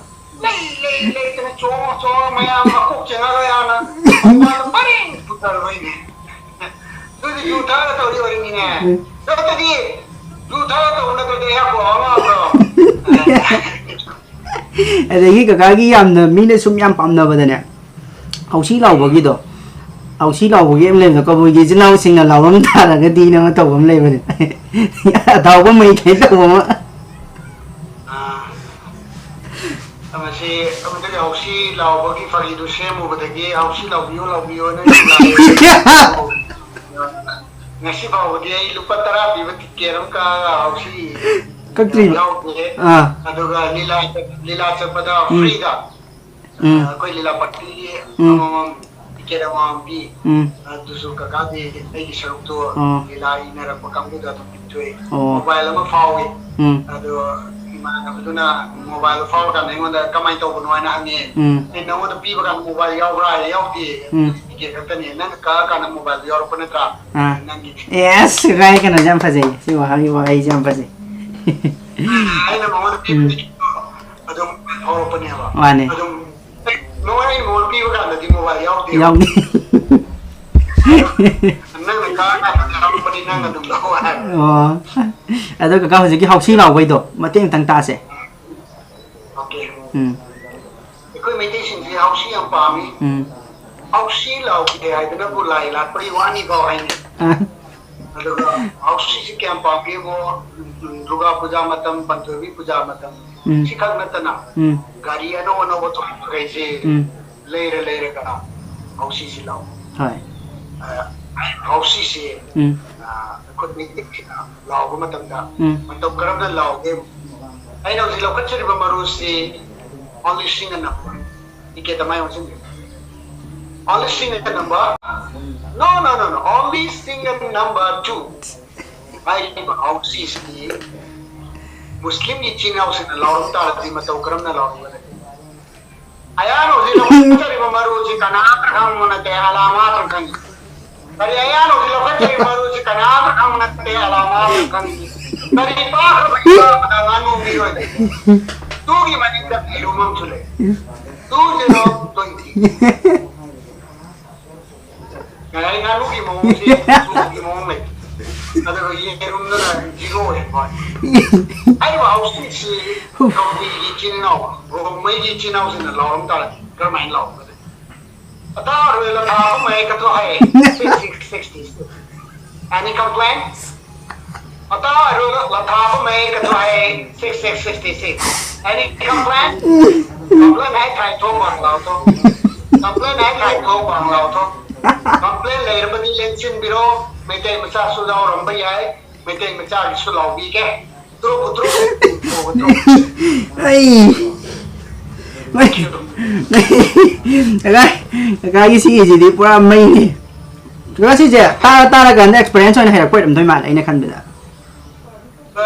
ꯂꯩ, ꯂꯩ, ꯂꯩꯇꯅ ꯆꯣꯡꯉ, ꯆꯣꯡꯉ ꯃꯌꯥꯝ ꯃꯀꯣꯛ ꯆꯤꯡꯉꯒ ꯌꯥꯝꯅ ꯃꯄꯥꯟꯗ ꯄꯔꯦꯡ ꯄꯨꯊꯔꯣꯏꯅꯦ꯫ ꯑꯗꯨꯗꯤ ꯌꯨ ꯊꯛꯑꯒ ꯇꯧꯔꯤ ꯑꯣꯏꯔꯤꯅꯤꯅꯦ꯫ ꯎꯝ꯫ ꯅꯠꯇꯗꯤ ꯌꯨ ꯊꯛꯑꯒ ꯇꯧꯕ ꯅꯠꯇ꯭ꯔꯗꯤ ꯑꯩꯍꯥꯛꯄꯨ ꯑꯉꯥꯎꯕ꯭ꯔꯣ? ꯑꯗꯒꯤ ꯀꯀꯥꯒꯤ ꯌꯥꯝꯅ ꯃꯤꯅ ꯁꯨꯝ ꯌꯥꯝ ꯄꯥꯝꯅꯕꯗꯅꯦ, ꯍꯥꯎꯁꯤ ꯂꯥꯎꯕꯒꯤꯗꯣ, ꯍꯥꯎꯁꯤ ꯂꯥꯎꯕꯒꯤ ꯑꯃ ꯂꯩꯕꯗꯣ, ꯀꯕꯨꯏꯒꯤ ꯏꯆꯤꯟ ꯏꯅꯥꯎꯁꯤꯡꯅ ꯂꯥꯎꯔꯝ ꯇꯥꯔꯒꯗꯤꯅ ꯑꯃ ꯇꯧꯕ ꯑꯃ ꯂꯩꯕꯅꯦ꯫ ꯑꯇꯥꯎꯕ ꯃꯩ ꯀꯩ ꯇꯧꯕ ꯑꯃ꯫ ꯑꯥ꯫ ꯃꯁꯤ ꯑꯃꯨꯛꯇꯒꯤ ꯍꯥꯎꯁꯤ ꯂꯥꯎꯕꯒꯤ ꯐꯥꯒꯤꯗꯨ ꯁꯦꯝꯃꯨꯕꯗꯒꯤ ꯍꯥꯎꯁꯤ ꯂꯥꯎꯕꯤꯌꯨ, ꯂꯥꯎꯕꯤꯌꯨꯅ ꯂꯥꯎꯔꯦ꯫ ꯉꯁꯤ ꯐꯥꯎꯕꯗꯤ ꯑꯩ ꯂꯨꯄꯥ ꯇꯔꯥ ꯄꯤꯕ ꯇꯤꯀꯦꯠ ꯑꯃ ꯀꯛꯑꯒ ꯍꯥꯎꯁꯤ ꯀꯛꯇ꯭ꯔꯤꯕ? ꯌꯥꯎꯗꯦ꯫ ꯑꯥ꯫ ꯑꯗꯨꯒ ꯂꯤꯂꯥ, ꯂꯤꯂꯥ ꯆꯠꯄꯗ ꯎꯝ꯫ Free ꯗ ꯎꯝ꯫ ꯑꯩꯈꯣꯏ ꯂꯤꯂꯥ ꯄꯥꯔꯇꯤꯒꯤ ꯎꯝ꯫ ꯑꯃꯃꯝ ꯀꯦꯠ ꯑꯃꯃꯝ ꯄꯤ꯫ ꯎꯝ꯫ ꯑꯗꯨꯁꯨ ꯀꯀꯥꯗꯤ ꯑꯩꯒꯤ ꯁꯔꯨꯛꯇꯣ ꯑꯣ꯫ ꯂꯤꯂꯥ ꯏꯅꯔꯛꯄ ꯀꯥꯡꯕꯨꯗ ꯑꯗꯨꯝ ꯄꯤꯊꯣꯛꯑꯦ꯫ ꯑꯣ꯫ ꯃꯣꯕꯥꯏꯜ ꯑꯃ ꯐꯥꯎꯏ꯫ ꯎꯝ꯫ ꯑꯗꯣ ꯏꯃꯥꯟꯅꯕꯗꯨꯅ ꯃꯣꯕꯥꯏꯜꯗꯣ ꯐꯥꯎꯔꯀꯥꯟꯗ ꯑꯩꯉꯣꯟꯗ "ꯀꯃꯥꯏꯅ ꯇꯧꯕꯅꯣ?" ꯍꯥꯏꯅ ꯍꯪꯉꯦ꯫ ꯎꯝ꯫ "ꯑꯩ ꯅꯉꯣꯟꯗ ꯄꯤꯕ ꯀꯥꯟꯗ ꯃꯣꯕꯥꯏꯜ ꯌꯥꯎꯕ꯭ꯔꯥ?" ꯍꯥꯏꯔꯦ, "ꯌꯥꯎꯗꯦ꯫ ꯎꯝ꯫ ꯇꯤꯀꯦꯠ ꯈꯛꯇꯅꯦ꯫ ꯅꯪꯅ ꯀꯛꯑꯀꯥꯟꯗ ꯃꯣꯕꯥꯏꯜꯗꯣ ꯌꯥꯎꯔꯛꯄ ꯅꯠꯇ꯭ꯔꯥ?" ꯑꯥ꯫ "ꯅꯪꯒꯤ" ꯑꯦꯁ, ꯀꯀꯥꯒꯤ ꯀꯩꯅꯣꯁꯦ ꯌꯥꯝ ꯐꯖꯩ꯫ ꯁꯤ ꯋꯥꯍꯪꯒꯤ ꯋꯥꯍꯩꯁꯦ ꯌꯥꯝ ꯐꯖꯩ꯫ ꯑꯩꯅ ꯃꯉꯣꯟꯗ ꯎꯝ꯫ ꯄꯤꯕꯗꯒꯤ ꯑꯗꯨꯝ ꯐꯥꯎꯔꯛꯄꯅꯦꯕ꯫ ꯃꯥꯅꯦ꯫ ꯑꯗꯨꯝ, "ꯑꯦ, ꯅꯣꯏ ꯑꯩ ꯃꯉꯣꯟꯗ ꯄꯤꯕ ꯀꯥꯟꯗꯗꯤ ꯃꯣꯕꯥꯏꯜ ꯌꯥꯎꯗꯦ꯫ ꯌꯥꯎꯗꯦ꯫ ꯅꯪꯅ ꯀꯛꯑꯀꯥꯟꯗ ꯌꯥꯎꯔꯛꯄꯅꯤ, ꯅꯪ ꯑꯗꯨꯝ ꯂꯧ" ꯍꯥꯏꯕ꯫ ꯑꯣ꯫ ꯑꯗꯣ ꯀꯀꯥ, ꯍꯧꯖꯤꯛꯀꯤ ꯍꯥꯎꯁꯤ ꯂꯥꯎꯕꯩꯗꯣ ꯃꯇꯦꯛ ꯑꯃꯇꯪ ꯇꯥꯁꯦ꯫ ꯑꯣꯀꯦ꯫ ꯎꯝ꯫ ꯑꯩꯈꯣꯏ ꯃꯩꯇꯩꯁꯤꯡꯁꯦ ꯍꯥꯎꯁꯤ ꯌꯥꯝ ꯄꯥꯝꯃꯤ꯫ ꯎꯝ꯫ ꯍꯥꯎꯁꯤ ꯂꯥꯎꯒꯦ ꯍꯥꯏꯗꯅꯕꯨ ꯂꯥꯏ ꯂꯥꯠꯄꯒꯤ ꯋꯥꯅꯤꯀꯣ ꯍꯥꯏꯅꯤ꯫ ꯑꯥ꯫ ꯑꯗꯨꯒ ꯍꯥꯎꯁꯤꯁꯤ ꯀꯌꯥꯝ ꯄꯥꯝꯒꯦꯕꯨ, ꯗꯨꯔꯒꯥ ꯄꯨꯖꯥ ꯃꯇꯝ, ꯄꯟꯆꯃꯤ ꯄꯨꯖꯥ ꯃꯇꯝ, ꯎꯝ꯫ ꯁꯤꯈꯛ ꯅꯠꯇꯅ ꯎꯝ꯫ ꯒꯥꯔꯤ ꯑꯅꯧ ꯑꯅꯧꯕ ꯊꯣꯛꯂꯛꯄꯈꯩꯁꯦ ꯎꯝ꯫ ꯂꯩꯔ ꯂꯩꯔꯒ ꯍꯥꯎꯁꯤꯁꯤ ꯂꯥꯎ꯫ ꯍꯣꯏ꯫ ꯑ, ꯍꯥꯎꯁꯤꯁꯤ, ꯎꯝ꯫ ꯑ, ꯑꯩꯈꯣꯏ ꯃꯩꯇꯩꯁꯤꯅ ꯂꯥꯎꯕ ꯃꯇꯝꯗ ꯎꯝ꯫ ꯃꯇꯧ ꯀꯔꯝꯅ ꯂꯥꯎꯒꯦ? ꯑꯩꯅ ꯍꯧꯖꯤꯛ ꯂꯧꯈꯠꯆꯔꯤꯕ ꯃꯔꯨꯁꯤ only single number꯫ ꯇꯤꯀꯦꯠ ꯑꯃ ꯑꯣꯟꯁꯤꯟꯕꯤꯌꯨ꯫ Only single number? No, no, no, no. Only single number two꯫ ꯍꯥꯏꯔꯤꯕ ꯍꯥꯎꯁꯤꯁꯤ ꯃꯨꯁꯂꯤꯝꯒꯤ ꯏꯆꯤꯟ ꯏꯅꯥꯎꯁꯤꯡꯅ ꯂꯥꯎꯔꯝ ꯇꯥꯔꯗꯤ ꯃꯇꯧ ꯀꯔꯝꯅ ꯂꯥꯎꯔꯝꯒꯗꯒꯦ? ꯑꯌꯥꯅꯣꯁꯤ ꯂꯧꯈꯠꯆꯔꯤꯕ ꯃꯔꯨꯁꯤ ꯀꯅꯥꯝꯇ ꯈꯪꯕ ꯅꯠꯇꯦ, ꯑꯂꯥ ꯃꯥꯇꯪ ꯈꯪꯉꯤ꯫ ꯀꯔꯤ ꯑꯌꯥꯅꯣꯁꯤ ꯂꯧꯈꯠꯆꯔꯤꯕ ꯃꯔꯨꯁꯤ ꯀꯅꯥꯝꯇ ꯈꯪꯕ ꯅꯠꯇꯦ, ꯑꯂꯥ ꯃꯥꯇꯪ ꯈꯪꯉꯤ꯫ ꯀꯔꯤ ꯄꯥꯈ꯭ꯔꯕ ꯏꯃꯥ ꯑꯃꯗ ꯉꯥꯅꯨ ꯃꯤꯔꯣꯏ? ꯇꯨꯒꯤ ꯃꯅꯤꯡꯗ ꯌꯦꯔꯨꯝ ꯑꯃꯁꯨ ꯂꯩ꯫ Two zero twenty꯫ ꯉꯁꯥꯏ ꯉꯥꯅꯨꯒꯤ ꯃꯑꯣꯡꯁꯤ ꯌꯦꯔꯨꯝꯒꯤ ꯃꯑꯣꯡ ꯂꯩ꯫ ꯑꯗꯨꯒ ꯌꯦꯔꯨꯝꯗꯨꯅ zero ꯑꯣꯏꯔꯦꯀꯣ꯫ ꯍꯥꯏꯔꯤꯕ ꯍꯥꯎꯁꯤꯁꯤ ꯀꯕꯨꯏꯒꯤ ꯏꯆꯤꯟ ꯏꯅꯥꯎ, ꯔꯣꯡꯃꯩꯒꯤ ꯏꯆꯤꯟ ꯏꯅꯥꯎꯁꯤꯡꯅ ꯂꯥꯎꯔꯝ ꯇꯥꯔꯗꯤ ꯀꯔꯝꯍꯥꯏꯅ ꯂꯥꯎꯒꯗꯒꯦ? ꯑꯇꯥ ꯑꯔꯣꯏ ꯂꯊꯥꯕ ꯃꯌꯥꯏ ꯀꯠꯊꯣꯛ ꯍꯥꯏ꯫ Six six sixty six꯫ Any complaint? ꯑꯇꯥ ꯑꯔꯣꯏ ꯂꯊꯥꯕ ꯃꯌꯥꯏ ꯀꯠꯊꯣꯛ ꯍꯥꯏ꯫ Six six sixty six꯫ Any complaint? Complaint ꯍꯥꯏ ꯊꯥꯏ ꯊꯣꯛ ꯄꯥꯡ ꯂꯥꯎ ꯊꯣꯛ꯫ Complaint ꯍꯥꯏ ꯊꯥꯏ ꯊꯣꯛ ꯄꯥꯡ ꯂꯥꯎ ꯊꯣꯛ꯫ Complaint ꯂꯩꯔꯕꯗꯤ ꯂꯦꯡꯁꯤꯟꯕꯤꯔꯣ꯫ ꯃꯩꯇꯩ ꯃꯆꯥꯁꯨ ꯌꯥꯎꯔꯝꯕ ꯌꯥꯏ꯫ ꯃꯩꯇꯩ ꯃꯆꯥꯒꯤꯁꯨ ꯂꯥꯎꯕꯤꯒꯦ꯫ ꯇ꯭ꯔꯨꯛ, ꯇ꯭ꯔꯨꯛ, ꯇ꯭ꯔꯨꯛ, ꯇ꯭ꯔꯨꯛ꯫ ꯑꯩ ꯀꯀꯥ, ꯀꯀꯥꯒꯤ ꯁꯤꯒꯤꯁꯤꯗꯤ ꯄꯨꯔꯥ ꯃꯩꯅꯤ꯫ ꯀꯀꯥ, ꯁꯤꯁꯦ ꯇꯥꯔ ꯇꯥꯔꯀꯥꯟꯗ experience ꯑꯣꯏꯅ ꯍꯩꯔꯛꯄ ꯑꯣꯏꯔꯝꯗꯣꯏ ꯃꯥꯜꯂꯦ ꯑꯩꯅ ꯈꯟꯕꯗ꯫ ꯑ,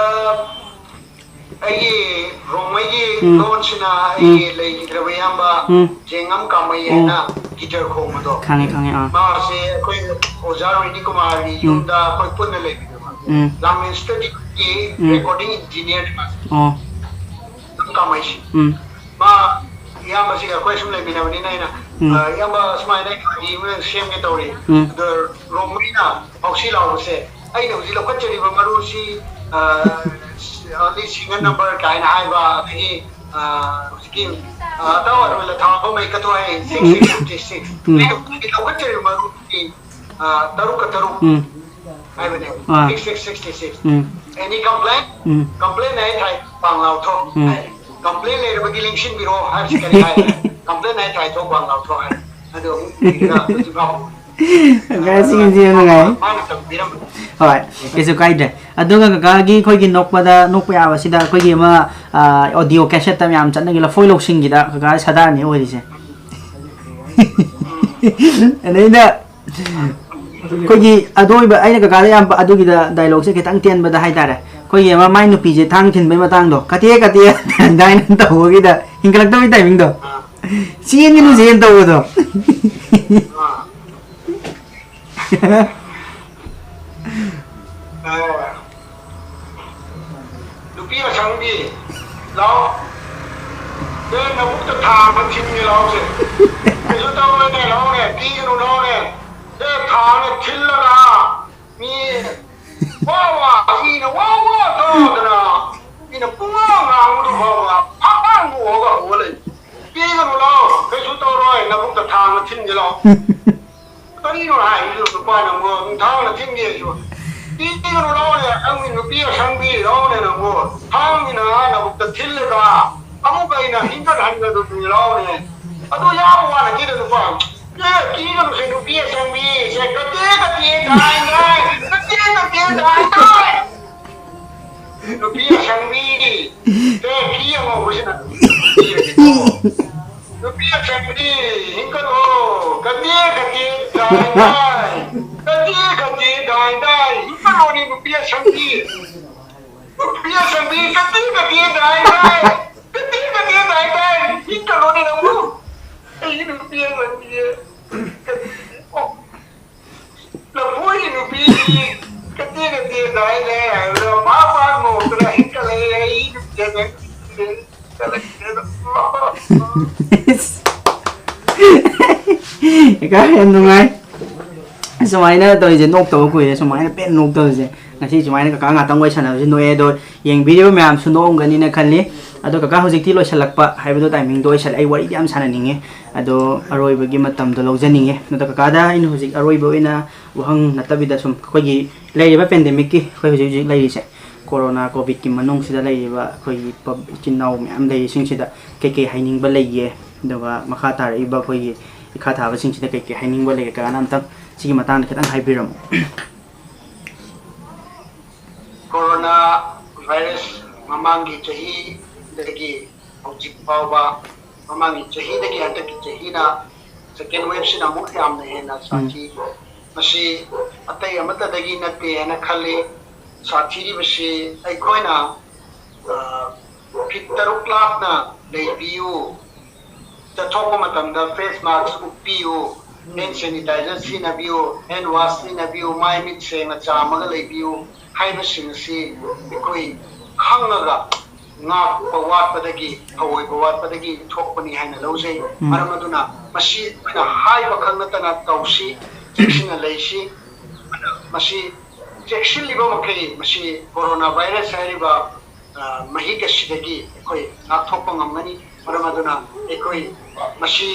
ꯑꯩꯒꯤ ꯔꯣꯡꯃꯩꯒꯤ ꯎꯝ꯫ ꯂꯣꯟꯁꯤꯅ ꯎꯝ꯫ ꯑꯩꯒꯤ ꯂꯩꯈꯤꯗ꯭ꯔꯕ ꯏꯌꯥꯝꯕ ꯎꯝ꯫ ꯖꯦꯡꯉꯝ ꯀꯥꯃꯩ ꯎꯝ꯫ ꯍꯥꯏꯅ guitar ꯈꯣꯡꯕꯗꯣ꯫ ꯈꯪꯉꯦ, ꯈꯪꯉꯦ, ꯑꯥ꯫ ꯃꯥꯁꯦ ꯑꯩꯈꯣꯏ ꯑꯣꯖꯥ ꯔꯣꯍꯤꯅꯤ ꯀꯨꯃꯥꯔꯒꯤ ꯎꯝ꯫ ꯌꯨꯝꯗ ꯑꯩꯈꯣꯏ ꯄꯨꯟꯅ ꯂꯩꯕꯅꯦꯕ꯫ ꯎꯝ꯫ ꯂꯥꯡꯃꯦꯟ studio ꯒꯤ ꯎꯝ꯫ Recording engineer ꯅꯤ ꯃꯥꯁꯦ꯫ ꯑꯣ꯫ ꯖꯦꯡꯉꯝ ꯀꯥꯃꯩꯁꯦ꯫ ꯎꯝ꯫ ꯃꯥ ꯏꯌꯥꯝꯕꯁꯤꯒ ꯑꯩꯈꯣꯏ ꯁꯨꯝ ꯂꯩꯃꯤꯟꯅꯕꯅꯤꯅ ꯑꯩꯅ, ꯎꯝ꯫ ꯑ, "ꯏꯌꯥꯝꯕ, ꯁꯨꯃꯥꯏꯅ ꯑꯩ ꯒꯥꯔꯤ ꯑꯃ ꯁꯦꯝꯒꯦ ꯇꯧꯔꯤ꯫ ꯎꯝ꯫ ꯑꯗꯣ ꯔꯣꯡꯃꯩꯅ ꯍꯥꯎꯁꯤ ꯂꯥꯎꯕꯁꯦ, ꯑꯩꯅ ꯍꯧꯖꯤꯛ ꯂꯧꯈꯠꯆꯔꯤꯕ ꯃꯔꯨꯁꯤ, ꯑ, early single number ꯀꯥꯏꯅ ꯍꯥꯏꯕ, ꯑꯗꯒꯤ, ꯑ, ꯍꯧꯖꯤꯛꯀꯤ, ꯑ, ꯑꯇꯥꯎ ꯑꯔꯣꯏꯂ ꯊꯥꯕ ꯃꯩ ꯀꯠꯊꯣꯛ ꯍꯥꯏ, six six fifty six꯫ ꯎꯝ꯫ ꯑꯩꯅ ꯍꯧꯖꯤꯛ ꯂꯧꯈꯠꯆꯔꯤꯕ ꯃꯔꯨꯁꯤ, ꯑ, ꯇꯔꯨꯛꯀ ꯇꯔꯨꯛ ꯎꯝ꯫ ꯍꯥꯏꯕꯅꯦ꯫ ꯑꯥ꯫ Six six sixty six꯫ ꯎꯝ꯫ Any complaint? ꯎꯝ꯫ Complaint ꯍꯥꯏ ꯊꯥꯏ ꯄꯥꯡ ꯂꯥꯎꯊꯣꯛ ꯎꯝ꯫ ꯍꯥꯏ꯫ Complaint ꯂꯩꯔꯕꯗꯤ ꯂꯦꯡꯁꯤꯟꯕꯤꯔꯣ ꯍꯥꯏꯕꯁꯤ ꯀꯔꯤ ꯍꯥꯏ? Complaint ꯍꯥꯏ ꯊꯥꯏ ꯊꯣꯛ ꯄꯥꯡ ꯂꯥꯎꯊꯣꯛ ꯍꯥꯏ꯫ ꯑꯗꯨ ꯑꯃꯨꯛ ꯏꯔꯒ ꯍꯧꯖꯤꯛ ꯐꯥꯎꯕ ꯀꯀꯥ ꯁꯤꯒꯤꯁꯤ ꯌꯥꯝ ꯅꯨꯡꯉꯥꯏ꯫ ꯃꯥꯅ ꯇꯝꯕꯤꯔꯝꯕ꯫ ꯍꯣꯏ, ꯀꯩꯁꯨ ꯀꯥꯏꯗ꯭ꯔꯦ꯫ ꯑꯗꯨꯒ ꯀꯀꯥꯒꯤ ꯑꯩꯈꯣꯏꯒꯤ ꯅꯣꯛꯄꯗ, ꯅꯣꯛꯄ ꯌꯥꯕꯁꯤꯗ ꯑꯩꯈꯣꯏꯒꯤ ꯑꯃ, ꯑ, audio cassette ꯇ ꯃꯌꯥꯝ ꯆꯠꯅꯒꯤ ꯂꯐꯣꯏ ꯂꯧꯁꯤꯡꯒꯤꯗ ꯀꯀꯥ ꯁꯥꯗꯥꯔꯅꯤ ꯑꯣꯏꯔꯤꯁꯦ꯫ ꯑꯗꯩꯗ ꯑꯩꯈꯣꯏꯒꯤ ꯑꯗꯨ ꯑꯣꯏꯕ, ꯑꯩꯅ ꯀꯀꯥꯗ ꯌꯥꯝ ꯄ-, ꯑꯗꯨꯒꯤꯗ dialogue ꯁꯦ ꯈꯤꯇꯪ ꯇꯦꯟꯕꯗ ꯍꯥꯏꯇꯥꯔꯦ, ꯑꯩꯈꯣꯏꯒꯤ ꯑꯃ ꯃꯥꯏ ꯅꯨꯄꯤꯁꯦ ꯊꯥꯡ ꯊꯤꯟꯕꯩ ꯃꯇꯥꯡꯗꯣ, "ꯀꯇꯦ ꯀꯇꯦ" ꯑꯗꯨꯃꯥꯏꯅ ꯇꯧꯕꯒꯤꯗ ꯍꯤꯡꯒꯠꯂꯛꯇꯕꯩ timing ꯗꯣ, "ꯆꯦꯟꯒꯅꯨ ꯆꯦꯟ" ꯇꯧꯕꯗꯣ꯫ ꯑꯥ꯫ ꯑꯥ꯫ ꯅꯨꯄꯤ ꯑꯁꯪꯕꯤ, ꯂꯥꯎ꯫ ꯑꯦ, ꯅꯕꯨꯛꯇ ꯊꯥꯡ ꯑꯃ ꯊꯤꯟꯒꯦ, ꯂꯥꯎꯁꯦ꯫ ꯀꯩꯁꯨ ꯇꯧꯔꯣꯏꯅꯦ, ꯂꯥꯎꯅꯦ, ꯀꯤꯒꯅꯨ, ꯂꯥꯎꯅꯦ꯫ ꯑꯦ, ꯊꯥꯡꯅ ꯊꯤꯜꯂꯒ ꯃꯤ ꯋꯥ ꯋꯥ, ꯃꯤꯅ ꯋꯥ ꯋꯥ ꯇꯧꯗꯅ, ꯃꯤꯅ ꯄꯨꯡꯉꯥꯡ ꯉꯥꯡꯕꯗꯨ ꯐꯥꯎꯕ ꯐꯥꯛ ꯐꯥꯛ ꯅꯣꯛꯑꯒ ꯍꯧꯒꯠꯂꯛꯏ꯫ ꯀꯤꯒꯅꯨ, ꯂꯥꯎ, ꯀꯩꯁꯨ ꯇꯧꯔꯣꯏ, ꯅꯕꯨꯛꯇ ꯊꯥꯡꯅ ꯊꯤꯟꯒꯦ, ꯂꯥꯎ꯫ ꯀꯔꯤꯅꯣ ꯍꯥꯏꯔꯤꯗꯨ ꯅꯨꯄꯥꯅ ꯑꯃꯨꯛ ꯊꯥꯡꯅ ꯊꯤꯟꯒꯦꯁꯨ? ꯄꯤꯒꯅꯨ ꯂꯥꯎꯅꯦ, ꯅꯪꯒꯤ ꯅꯨꯄꯤ ꯑꯁꯪꯕꯤ ꯂꯥꯎꯅꯦ ꯅꯪꯕꯨ꯫ ꯊꯥꯡꯒꯤꯅ ꯅꯕꯨꯛꯇ ꯊꯤꯜꯂꯒ ꯑꯃꯨꯛ ꯑꯩꯅ ꯍꯤꯡꯒꯠꯍꯟꯒꯗꯧꯔꯤ ꯂꯥꯎꯅꯦ꯫ ꯑꯗꯨ ꯌꯥꯕ ꯋꯥ ꯅꯠꯇꯦꯗ ꯅꯨꯄꯥ꯫ ꯑꯦ, ꯀꯤꯒꯅꯨꯁꯦ ꯅꯨꯄꯤ ꯑꯁꯪꯕꯤ, ꯁꯦ ꯀꯇꯦ ꯀꯇꯦ ꯗꯥꯏ ꯗꯥꯏ, ꯀꯇꯦ ꯀꯇꯦ ꯗꯥꯏ ꯗꯥꯏ꯫ ꯅꯨꯄꯤ ꯑꯁꯪꯕꯤ, ꯁꯦ ꯐꯤ ꯑꯉꯧꯕꯁꯤꯅ ꯀꯤꯔꯒꯦꯀꯣ꯫ ꯑꯁꯪꯕꯤ, ꯍꯤꯡꯒꯠꯂꯣ꯫ ꯀꯇꯦ ꯀꯇꯦ ꯗꯥꯏ ꯗꯥꯏ, ꯀꯇꯦ ꯀꯇꯦ ꯗꯥꯏ ꯗꯥꯏ, ꯍꯤꯡꯒꯠꯂꯣꯅꯦ ꯅꯨꯄꯤ ꯑꯁꯪꯕꯤ꯫ ꯅꯨꯄꯤ ꯑꯁꯪꯕꯤ, ꯀꯇꯦ ꯀꯇꯦ ꯗꯥꯏ ꯗꯥꯏ, ꯀꯇꯦ ꯀꯇꯦ ꯗꯥꯏ ꯗꯥꯏ, ꯍꯤꯡꯒꯠꯂꯣꯅꯦ ꯅꯪꯕꯨ꯫ ꯑꯩ ꯅꯨꯄꯤ ꯑꯁꯪꯕꯤ, ꯀꯇꯦ, ꯑꯣ꯫ ꯂꯐꯣꯏ ꯅꯨꯄꯤꯗꯤ ꯀꯇꯦ ꯀꯇꯦ ꯗꯥꯏ ꯗꯥꯏ ꯍꯥꯏꯕꯗ ꯃꯥ ꯃꯥ ꯅꯣꯛꯇꯅ ꯍꯤꯡꯒꯠꯂꯛꯑꯦ꯫ ꯑꯩ ꯅꯨꯄꯤ ꯑꯁꯪꯕꯤ꯫ ꯀꯀꯥ ꯌꯥꯝ ꯅꯨꯡꯉꯥꯏ꯫ ꯁꯨꯃꯥꯏꯅ ꯇꯧꯔꯤꯁꯦ ꯅꯣꯛꯇꯕ ꯀꯨꯏꯔꯦ, ꯁꯨꯃꯥꯏꯅ ꯄꯦꯟ ꯅꯣꯛꯇꯕꯁꯦ꯫ ꯉꯁꯤ ꯁꯨꯃꯥꯏꯅ ꯀꯀꯥ ꯉꯥꯛꯇꯪ ꯋꯥꯔꯤ ꯁꯥꯟꯅꯕꯁꯦ ꯅꯣꯛꯑꯦ꯫ ꯑꯗꯣ ꯌꯦꯡꯕꯤꯔꯤꯕ ꯃꯌꯥꯝꯁꯨ ꯅꯣꯛꯑꯝꯒꯅꯤꯅ ꯈꯜꯂꯤ꯫ ꯑꯗꯣ ꯀꯀꯥ ꯍꯧꯖꯤꯛꯇꯤ ꯂꯣꯏꯁꯤꯜꯂꯛꯄ ꯍꯥꯏꯕꯗꯣ ꯇꯥꯏꯃꯤꯡꯗꯣ ꯑꯣꯏꯁꯜꯂꯛꯑꯦ꯫ ꯑꯩ ꯋꯥꯔꯤꯗꯤ ꯌꯥꯝ ꯁꯥꯟꯅꯅꯤꯡꯉꯦ, ꯑꯗꯣ ꯑꯔꯣꯏꯕꯒꯤ ꯃꯇꯝꯗꯣ ꯂꯧꯖꯅꯤꯡꯉꯦ꯫ ꯑꯗꯣ ꯀꯀꯥꯗ ꯑꯩꯅ ꯍꯧꯖꯤꯛ ꯑꯔꯣꯏꯕ ꯑꯣꯏꯅ ꯋꯥꯍꯪ ꯅꯠꯇꯕꯤꯗ ꯁꯨꯝ ꯑꯩꯈꯣꯏꯒꯤ ꯂꯩꯔꯤꯕ ꯄꯦꯟꯗꯦꯃꯤꯛꯀꯤ, ꯑꯩꯈꯣꯏ ꯍꯧꯖꯤꯛ ꯍꯧꯖꯤꯛ ꯂꯩꯔꯤꯁꯦ, ꯀꯣꯔꯣꯅꯥ ꯀꯣꯚꯤꯗꯀꯤ ꯃꯅꯨꯡꯁꯤꯗ ꯂꯩꯔꯤꯕ ꯑꯩꯈꯣꯏꯒꯤ ꯄꯕ-, ꯏꯆꯤꯟ ꯏꯅꯥꯎ ꯃꯌꯥꯝ ꯂꯩꯔꯤꯁꯤꯡꯁꯤꯗ ꯀꯩꯀꯩ ꯍꯥꯏꯅꯤꯡꯕ ꯂꯩꯒꯦ? ꯑꯗꯨꯒ ꯃꯈꯥ ꯇꯥꯔꯛꯏꯕ ꯑꯩꯈꯣꯏꯒꯤ ꯏꯈꯥ ꯊꯥꯕꯁꯤꯡꯁꯤꯗ ꯀꯩꯀꯩ ꯍꯥꯏꯅꯤꯡꯕ ꯂꯩꯒꯦ? ꯀꯅꯥꯅ ꯑꯝꯇꯪ ꯁꯤꯒꯤ ꯃꯇꯥꯡꯗ ꯈꯤꯇꯪ ꯍꯥꯏꯕꯤꯔꯝꯃꯨ꯫ ꯀꯣꯔꯣꯅꯥ ꯚꯥꯏꯔꯁ ꯃꯃꯥꯡꯒꯤ ꯆꯍꯤꯗꯒꯤ ꯍꯧꯖꯤꯛ ꯐꯥꯎꯕ, ꯃꯃꯥꯡꯒꯤ ꯆꯍꯤꯗꯒꯤ ꯍꯟꯗꯛꯀꯤ ꯆꯍꯤꯅ second waveꯁꯤꯅ ꯑꯃꯨꯛ ꯌꯥꯝꯅ ꯍꯦꯟꯅ ꯎꯝ꯫ ꯁꯥꯊꯤ꯫ ꯃꯁꯤ ꯑꯇꯩ ꯑꯃꯠꯇꯗꯒꯤ ꯅꯠꯇꯦ ꯍꯥꯏꯅ ꯈꯜꯂꯤ꯫ ꯁꯥꯊꯤꯔꯤꯕꯁꯤ ꯑꯩꯈꯣꯏꯅ, ꯑ, ꯐꯤꯠ ꯇꯔꯨꯛ ꯂꯥꯞꯅ ꯂꯩꯕꯤꯌꯨ, ꯆꯠꯊꯣꯛꯄ ꯃꯇꯝꯗ face mask ꯎꯞꯄꯤꯌꯨ, hand sanitizer ꯁꯤꯖꯤꯟꯅꯕꯤꯌꯨ, hand wash ꯁꯤꯖꯤꯟꯅꯕꯤꯌꯨ, ꯃꯥꯏ ꯃꯤꯠ ꯁꯦꯡꯅ ꯆꯥꯝꯃꯒ ꯂꯩꯕꯤꯌꯨ ꯍꯥꯏꯕꯁꯤꯡ ꯑꯁꯤ ꯑꯩꯈꯣꯏ ꯈꯪꯉꯒ ꯉꯥꯛꯄ ꯋꯥꯠꯄꯗꯒꯤ, ꯊꯧꯑꯣꯏꯕ ꯋꯥꯠꯄꯗꯒꯤ ꯊꯣꯛꯄꯅꯤ ꯍꯥꯏꯅ ꯂꯧꯖꯩ꯫ ꯎꯝ꯫ ꯃꯔꯝ ꯑꯗꯨꯅ ꯃꯁꯤ ꯑꯩꯈꯣꯏꯅ ꯍꯥꯏꯕ ꯈꯛ ꯅꯠꯇꯅ ꯇꯧꯁꯤ, ꯆꯦꯛꯁꯤꯟꯅ ꯂꯩꯁꯤ꯫ ꯃꯁꯤ ꯆꯦꯛꯁꯤꯜꯂꯤꯕ ꯃꯈꯩ ꯃꯁꯤ ꯀꯣꯔꯣꯅꯥ ꯚꯥꯏꯔꯁ ꯍꯥꯏꯔꯤꯕ, ꯑ, ꯃꯍꯤꯛ ꯑꯁꯤꯗꯒꯤ ꯑꯩꯈꯣꯏ ꯉꯥꯛꯊꯣꯛꯄ ꯉꯝꯒꯅꯤ꯫ ꯃꯔꯝ ꯑꯗꯨꯅ ꯑꯩꯈꯣꯏ ꯃꯁꯤ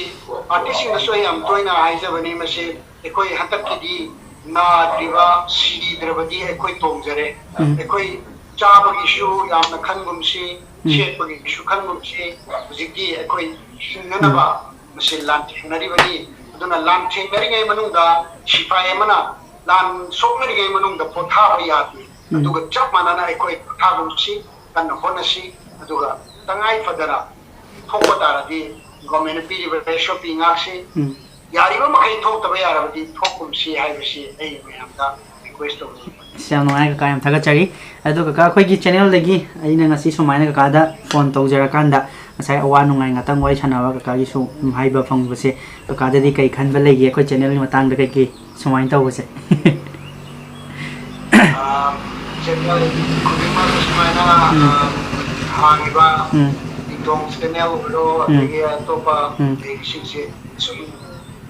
ꯑꯥꯔꯇꯤꯁꯁꯤꯡꯗꯁꯨ ꯑꯩ ꯌꯥꯝ ꯇꯣꯏꯅ ꯍꯥꯏꯖꯕꯅꯤ, ꯃꯁꯤ ꯑꯩꯈꯣꯏ ꯍꯟꯗꯛꯀꯤꯗꯤ ꯅꯥꯗ꯭ꯔꯤꯕ, ꯁꯤꯗ꯭ꯔꯕꯗꯤ ꯑꯩꯈꯣꯏ ꯇꯣꯡꯖꯔꯦ꯫ ꯎꯝ꯫ ꯑꯩꯈꯣꯏ ꯆꯥꯕꯒꯤꯁꯨ ꯌꯥꯝꯅ ꯈꯟꯒꯨꯝꯁꯤ, ꯎꯝ꯫ ꯁꯦꯠꯄꯒꯤꯁꯨ ꯈꯟꯒꯨꯝꯁꯤ꯫ ꯍꯧꯖꯤꯛꯇꯤ ꯑꯩꯈꯣꯏ ꯍꯤꯡꯅꯅꯕ ꯎꯝ꯫ ꯃꯁꯤ ꯂꯥꯟꯊꯦꯡꯅꯔꯤꯕꯅꯤ꯫ ꯑꯗꯨꯅ ꯂꯥꯟꯊꯦꯡꯅꯔꯤꯉꯩ ꯃꯅꯨꯡꯗ ꯁꯤꯐꯥꯏ ꯑꯃꯅ ꯂꯥꯟ ꯁꯣꯛꯅꯔꯤꯉꯩ ꯃꯅꯨꯡꯗ ꯄꯣꯊꯥꯕ ꯌꯥꯗꯦ꯫ ꯎꯝ꯫ ꯑꯗꯨꯒ ꯆꯞ ꯃꯥꯟꯅꯅ ꯑꯩꯈꯣꯏ ꯄꯣꯊꯥꯒꯨꯝꯁꯤ, ꯀꯟꯅ ꯍꯣꯠꯅꯁꯤ꯫ ꯑꯗꯨꯒ ꯇꯉꯥꯏ ꯐꯗꯅ ꯊꯣꯛꯄ ꯇꯥꯔꯗꯤ ꯒꯣꯔꯃꯦꯟꯅ ꯄꯤꯔꯤꯕ ꯑꯦꯁ ꯑꯣ ꯄꯤ ꯉꯥꯛꯁꯤ ꯎꯝ꯫ ꯌꯥꯔꯤꯕ ꯃꯈꯩ ꯊꯣꯛꯇꯕ ꯌꯥꯔꯕꯗꯤ ꯊꯣꯛꯀꯨꯝꯁꯤ ꯍꯥꯏꯕꯁꯤ ꯑꯩ ꯃꯌꯥꯝꯗ ꯔꯤꯀ꯭ꯋꯦꯁ ꯇꯧꯖꯔꯤ꯫ ꯑꯁ, ꯌꯥꯝ ꯅꯨꯡꯉꯥꯏ ꯀꯀꯥ, ꯌꯥꯝ ꯊꯥꯒꯠꯆꯔꯤ꯫ ꯑꯗꯣ ꯀꯀꯥ, ꯑꯩꯈꯣꯏꯒꯤ ꯆꯦꯅꯦꯜꯗꯒꯤ ꯑꯩꯅ ꯉꯁꯤ ꯁꯨꯃꯥꯏꯅ ꯀꯀꯥꯗ ꯐꯣꯟ ꯇꯧꯖꯔꯀꯥꯟꯗ ꯉꯁꯥꯏ ꯑꯋꯥ ꯅꯨꯡꯉꯥꯏ ꯉꯥꯛꯇꯪ ꯋꯥꯔꯤ ꯁꯥꯟꯅꯕ ꯀꯀꯥꯒꯤ ꯁꯨꯝ ꯍꯥꯏꯕ ꯐꯪꯕꯁꯦ, ꯀꯀꯥꯗꯗꯤ ꯀꯩ ꯈꯟꯕ ꯂꯩꯒꯦ ꯑꯩꯈꯣꯏ ꯆꯦꯅꯦꯜꯒꯤ ꯃꯇꯥꯡꯗ ꯀꯩꯀꯩ ꯁꯨꯃꯥꯏꯅ ꯇꯧꯕꯁꯦ? ꯑꯥ, ꯆꯦꯅꯦꯜ ꯈꯨꯗꯤꯡꯃꯛ ꯁꯨꯃꯥꯏꯅ, ꯎꯝ꯫ ꯑꯥ, ꯍꯥꯡꯉꯤꯕ ꯎꯝ꯫ ꯏꯟꯗꯣꯡ ꯆꯦꯅꯦꯜ ꯑꯣꯏꯔꯣ, ꯎꯝ꯫ ꯑꯗꯒꯤ ꯑꯇꯣꯞꯄ ꯎꯝ꯫ ꯂꯩꯔꯤꯁꯤꯡꯁꯦ ꯁꯨꯝ,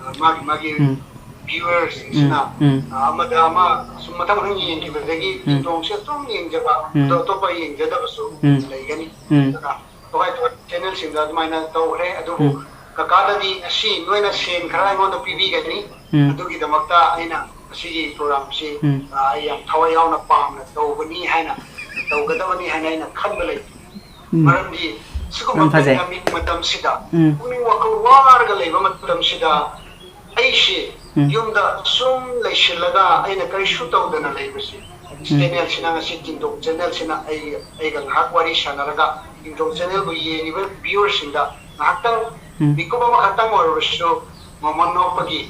ꯑꯥ, ꯃꯥꯒꯤ ꯃꯥꯒꯤ ꯎꯝ꯫ ꯚ꯭ꯌꯨꯋꯔꯁꯤꯡꯁꯤꯅ, ꯎꯝ꯫ ꯎꯝ꯫ ꯑꯥ, ꯑꯃꯗ ꯑꯃ ꯁꯨꯝ ꯃꯊꯪ ꯃꯊꯪ ꯌꯦꯡꯈꯤꯕꯗꯒꯤ ꯎꯝ꯫ ꯏꯟꯗꯣꯡꯁꯦ ꯑꯗꯨꯝ ꯌꯦꯡꯖꯕ, ꯎꯝ꯫ ꯑꯗꯣ ꯑꯇꯣꯞꯄ ꯌꯦꯡꯖꯗꯕꯁꯨ ꯎꯝ꯫ ꯂꯩꯒꯅꯤ꯫ ꯎꯝ꯫ ꯑꯗꯨꯅ ꯇꯣꯉꯥꯟ ꯇꯣꯉꯥꯟꯕ ꯆꯦꯅꯦꯜꯁꯤꯡꯗ ꯑꯗꯨꯃꯥꯏꯅ ꯇꯧꯈ꯭ꯔꯦ꯫ ꯑꯗꯨꯕꯨ ꯎꯝ꯫ ꯀꯀꯥꯗꯗꯤ ꯉꯁꯤ ꯅꯣꯏꯅ ꯁꯦꯟ ꯈꯔ ꯑꯩꯉꯣꯟꯗ ꯄꯤꯕꯤꯒꯅꯤ꯫ ꯎꯝ꯫ ꯑꯗꯨꯒꯤꯗꯃꯛꯇ ꯑꯩꯅ ꯃꯁꯤꯒꯤ ꯄ꯭ꯔꯣꯒ꯭ꯔꯥꯝꯁꯤ, ꯎꯝ꯫ ꯑ, ꯑꯩ ꯌꯥꯝ ꯊꯋꯥꯏ ꯌꯥꯎꯅ ꯄꯥꯝꯅ ꯇꯧꯕꯅꯤ ꯍꯥꯏꯅ, ꯇꯧꯒꯗꯕꯅꯤ ꯍꯥꯏꯅ ꯑꯩꯅ ꯈꯟꯕ ꯂꯩ꯫ ꯎꯝ꯫ ꯃꯔꯝꯗꯤ ꯁꯤꯒꯨꯝꯕ ꯌꯥꯝ ꯐꯖꯩ꯫ ꯄꯦꯟꯗꯦꯃꯤꯛ ꯃꯇꯝꯁꯤꯗ ꯎꯝ꯫ ꯄꯨꯛꯅꯤꯡ ꯋꯥꯈꯜ ꯋꯥꯔꯒ ꯂꯩꯕ ꯃꯇꯝꯁꯤꯗ ꯑꯩꯁꯤ ꯎꯝ꯫ ꯌꯨꯝꯗ ꯁꯨꯝ ꯂꯩꯁꯤꯜꯂꯒ ꯑꯩꯅ ꯀꯔꯤꯁꯨ ꯇꯧꯗꯅ ꯂꯩꯕꯁꯤ ꯎꯝ꯫ ꯆꯦꯅꯦꯜꯁꯤꯅ ꯉꯁꯤ ꯇꯤꯟꯗꯣꯛ ꯆꯦꯅꯦꯜꯁꯤꯅ ꯑꯩ, ꯑꯩꯒ ꯉꯥꯏꯍꯥꯛ ꯋꯥꯔꯤ ꯁꯥꯟꯅꯔꯒ ꯇꯤꯟꯗꯣꯛ ꯆꯦꯅꯦꯜꯕꯨ ꯌꯦꯡꯉꯤꯕ ꯚ꯭ꯌꯨꯋꯔꯁꯤꯡꯗ ꯉꯥꯏꯍꯥꯛꯇꯪ ꯎꯝ꯫ ꯃꯤꯀꯨꯞ ꯑꯃꯈꯛꯇꯪ ꯑꯣꯏꯔꯕꯁꯨ ꯃꯃꯜ ꯅꯣꯛꯄꯒꯤ,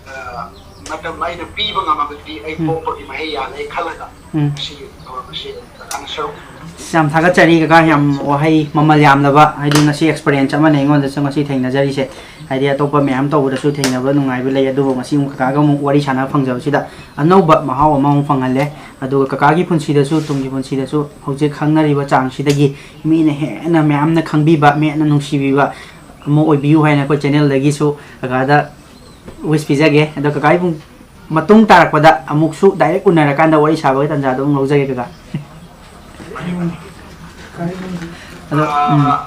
ꯑ, ꯃꯇꯝ ꯑꯩꯅ ꯄꯤꯕ ꯉꯝꯃꯕꯗꯤ ꯑꯩ ꯎꯝ꯫ ꯄꯣꯛꯄꯒꯤ ꯃꯍꯩ ꯌꯥꯜꯂꯦ ꯈꯜꯂꯒ ꯎꯝ꯫ ꯃꯁꯤꯒꯤ ꯊꯧꯔꯝ ꯑꯁꯤ ꯀꯀꯥꯅ ꯁꯔꯨꯛ ꯑꯁ, ꯌꯥꯝ ꯊꯥꯒꯠꯆꯔꯤ ꯀꯀꯥ, ꯌꯥꯝ ꯋꯥꯍꯩ ꯃꯃꯜ ꯌꯥꯝꯂꯕ, ꯍꯥꯏꯗꯤ ꯉꯁꯤ ꯑꯦꯛꯁꯄꯤꯔꯤꯌꯦꯟꯁ ꯑꯃꯅ ꯑꯩꯉꯣꯟꯗꯁꯨ ꯉꯁꯤ ꯊꯦꯡꯅꯖꯔꯤꯁꯦ꯫ ꯍꯥꯏꯗꯤ ꯑꯇꯣꯞꯄ ꯃꯌꯥꯝ ꯇꯧꯕꯗꯁꯨ ꯊꯦꯡꯅꯕ ꯅꯨꯡꯉꯥꯏꯕ ꯂꯩ, ꯑꯗꯨꯕꯨ ꯉꯁꯤ ꯑꯃꯨꯛ ꯀꯀꯥꯒ ꯑꯃꯨꯛ ꯋꯥꯔꯤ ꯁꯥꯟꯅꯕ ꯐꯪꯖꯕꯁꯤꯗ ꯑꯅꯧꯕ ꯃꯍꯥꯎ ꯑꯃꯃꯨꯛ ꯐꯪꯍꯜꯂꯦ꯫ ꯑꯗꯨꯒ ꯀꯀꯥꯒꯤ ꯄꯨꯟꯁꯤꯗꯁꯨ, ꯇꯨꯡꯒꯤ ꯄꯨꯟꯁꯤꯗꯁꯨ ꯍꯧꯖꯤꯛ ꯈꯪꯅꯔꯤꯕ ꯆꯥꯡꯁꯤꯗꯒꯤ ꯃꯤꯅ ꯍꯦꯟꯅ ꯃꯌꯥꯝꯅ ꯈꯪꯕꯤꯕ, ꯃꯤ ꯍꯦꯟꯅ ꯅꯨꯡꯁꯤꯕꯤꯕ ꯑꯃ ꯑꯣꯏꯕꯤꯌꯨ ꯍꯥꯏꯅ ꯑꯩꯈꯣꯏ ꯆꯦꯅꯦꯜꯗꯒꯤꯁꯨ ꯀꯀꯥꯗ ꯋꯤꯁ ꯄꯤꯖꯒꯦ꯫ ꯑꯗꯣ ꯀꯀꯥꯒꯤ ꯄꯨꯡ ꯃꯇꯨꯡ ꯇꯥꯔꯛꯄꯗ ꯑꯃꯨꯛꯁꯨ ꯗꯥꯏꯔꯦꯛ ꯎꯅꯔꯀꯥꯟꯗ ꯋꯥꯔꯤ ꯁꯥꯕꯒꯤ ꯇꯥꯟꯖꯥꯗꯣ ꯑꯃꯨꯛ ꯂꯧꯖꯒꯦ ꯀꯀꯥ꯫ ꯑꯗꯣ, ꯎꯝ꯫ ꯑꯥ,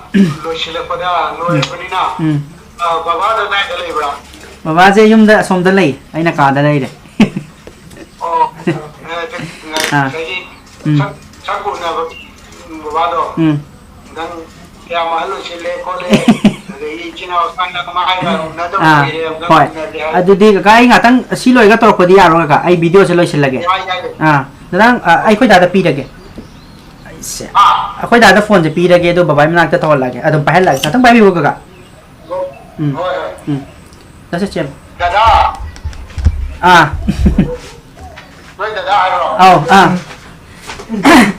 ꯂꯣꯏꯁꯤꯜꯂꯛꯄꯗ ꯂꯣꯏꯔꯕꯅꯤꯅ, ꯎꯝ꯫ ꯑꯥ, ꯕꯕꯥꯗꯣ ꯀꯗꯥꯏꯗ ꯂꯩꯕ꯭ꯔꯥ? ꯕꯕꯥꯁꯦ ꯌꯨꯝꯗ ꯑꯁꯣꯝꯗ ꯂꯩ, ꯑꯩꯅ ꯀꯥꯗ ꯂꯩꯔꯦ꯫ ꯑꯣ, ꯑꯥ꯫ ꯉꯁꯥꯏꯒꯤ ꯎꯝ꯫ ꯁꯛ, ꯁꯛ ꯎꯅꯕ ꯕꯕꯥꯗꯣ꯫ ꯎꯝ꯫ ꯅꯪ ꯀꯌꯥꯝ ꯑꯍꯜ ꯑꯣꯏꯁꯤꯜꯂꯦ ꯈꯣꯠꯂꯦ, ꯑꯗꯒꯤ ꯏꯆꯤꯟ ꯏꯅꯥꯎ ꯁꯨꯃꯥꯏꯅ ꯀꯃꯥꯏꯅ ꯎꯅꯗꯕ ꯑꯥ, ꯀꯨꯏꯔꯦ, ꯑꯝꯇ ꯍꯣꯏ꯫ ꯎꯅꯁꯦ ꯍꯥꯏ꯫ ꯑꯗꯨꯗꯤ ꯀꯀꯥ, ꯑꯩ ꯉꯥꯛꯇꯪ ꯁꯤ ꯂꯣꯏꯔꯒ ꯇꯧꯔꯛꯄꯗꯤ ꯌꯥꯔꯣꯏ ꯀꯀꯥ? ꯑꯩ ꯚꯤꯗꯤꯑꯣꯁꯦ ꯂꯣꯏꯁꯤꯜꯂꯒꯦ꯫ ꯌꯥꯏ, ꯌꯥꯏ꯫ ꯑꯥ, ꯉꯔꯥꯡ, ꯑ, ꯑꯩꯈꯣꯏ ꯗꯥꯗ ꯄꯤꯔꯒꯦ꯫ ꯑꯩꯁꯦ, ꯑꯥ꯫ ꯑꯩꯈꯣꯏ ꯗꯥꯗ ꯐꯣꯟꯁꯦ ꯄꯤꯔꯒꯦ, ꯑꯗꯣ ꯕꯕꯥꯒꯤ ꯃꯅꯥꯛꯇ ꯇꯧꯍꯜꯂꯛꯑꯒꯦ꯫ ꯑꯗꯨꯝ ꯄꯥꯏꯍꯜꯂꯛꯑꯒꯦ꯫ ꯉꯥꯛꯇꯪ ꯄꯥꯏꯕꯤꯌꯨꯀꯣ ꯀꯀꯥ꯫ ꯎꯝ꯫ ꯎꯝ꯫ ꯆꯠꯁꯦ, ꯆꯦꯜꯂꯣ꯫ ꯗꯗꯥ! ꯑꯥ꯫ ꯅꯣꯏ ꯗꯗꯥ ꯍꯥꯏꯕ꯭ꯔꯣ? ꯑꯧ, ꯑꯥ꯫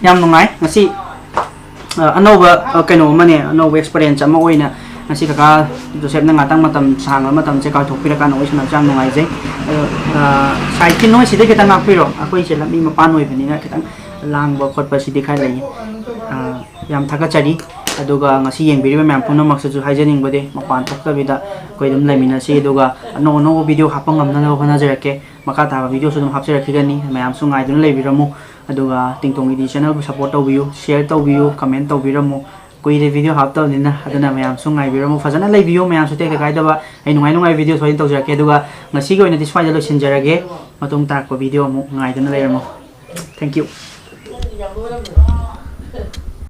ꯌꯥꯝ ꯅꯨꯡꯉꯥꯏ꯫ ꯉꯁꯤ, ꯑ, ꯑꯅꯧꯕ, ꯑ, ꯀꯩꯅꯣ ꯑꯃꯅꯦ, ꯑꯅꯧꯕ experience ꯑꯃ ꯑꯣꯏꯅ ꯉꯁꯤ ꯀꯀꯥ ꯖꯣꯁꯦꯞꯅ ꯉꯥꯛꯇꯪ ꯃꯇꯝ ꯁꯥꯡꯕ ꯃꯇꯝꯁꯦ ꯀꯥꯏꯊꯣꯛꯄꯤꯔꯀꯥꯟꯗ ꯋꯥꯔꯤ ꯁꯥꯟꯅꯕꯁꯦ ꯌꯥꯝ ꯅꯨꯡꯉꯥꯏꯖꯩ꯫ ꯑꯗꯣ, ꯑ, side ꯀꯤ noise ꯁꯤꯗ ꯈꯤꯇꯪ ꯉꯥꯛꯄꯤꯔꯣ꯫ ꯑꯩꯈꯣꯏꯁꯦ ꯂꯝꯕꯤ ꯃꯄꯥꯟ ꯑꯣꯏꯕꯅꯤꯅ ꯈꯤꯇꯪ ꯂꯥꯡꯕ ꯈꯣꯠꯄꯁꯤꯗꯤ ꯈꯔ ꯂꯩ꯫ ꯑ, ꯌꯥꯝ ꯊꯥꯒꯠꯆꯔꯤ꯫ ꯑꯗꯨꯒ ꯉꯁꯤ ꯌꯦꯡꯕꯤꯔꯤꯕ ꯃꯌꯥꯝ ꯄꯨꯝꯅꯃꯛꯁꯤꯁꯨ ꯍꯥꯏꯖꯅꯤꯡꯕꯗꯤ ꯃꯄꯥꯟ ꯊꯣꯛꯇꯕꯤꯗ ꯑꯩꯈꯣꯏ ꯑꯗꯨꯝ ꯂꯩꯃꯤꯟꯅꯁꯤ꯫ ꯑꯗꯨꯒ ꯑꯅꯧ ꯑꯅꯧꯕ video ꯍꯥꯞꯄ ꯉꯝꯅꯅꯕ ꯍꯣꯠꯅꯖꯔꯛꯀꯦ꯫ ꯃꯈꯥ ꯇꯥꯕ video ꯁꯨ ꯑꯗꯨꯝ ꯍꯥꯞꯆꯔꯛꯈꯤꯒꯅꯤ꯫ ꯃꯌꯥꯝꯁꯨ ꯉꯥꯏꯗꯨꯅ ꯂꯩꯕꯤꯔꯝꯃꯨ꯫ ꯑꯗꯨꯒ ꯇꯤꯡꯇꯣꯡ ꯏꯗꯤ channel ꯕꯨ support ꯇꯧꯕꯤꯌꯨ, share ꯇꯧꯕꯤꯌꯨ, comment ꯇꯧꯕꯤꯔꯝꯃꯨ꯫ ꯀꯨꯏꯔꯦ video ꯍꯥꯞꯇꯕꯅꯤꯅ, ꯑꯗꯨꯅ ꯃꯌꯥꯝꯁꯨ ꯉꯥꯏꯕꯤꯔꯝꯃꯨ꯫ ꯐꯖꯅ ꯂꯩꯕꯤꯌꯨ, ꯃꯌꯥꯝꯁꯨ ꯇꯦꯛꯇ ꯀꯥꯏꯗꯕ꯫ ꯑꯩ ꯅꯨꯡꯉꯥꯏ ꯅꯨꯡꯉꯥꯏꯕ video ꯁꯣꯏꯗꯅ ꯇꯧꯖꯔꯛꯀꯦ꯫ ꯑꯗꯨꯒ ꯉꯁꯤꯒꯤ ꯑꯣꯏꯅꯗꯤ ꯁ꯭ꯋꯥꯏꯗ ꯂꯣꯏꯁꯤꯟꯖꯔꯒꯦ꯫ ꯃꯇꯨꯡ ꯇꯥꯔꯛꯄ video ꯑꯃꯨꯛ ꯉꯥꯏꯗꯨꯅ ꯂꯩꯔꯝꯃꯨ꯫ Thank you꯫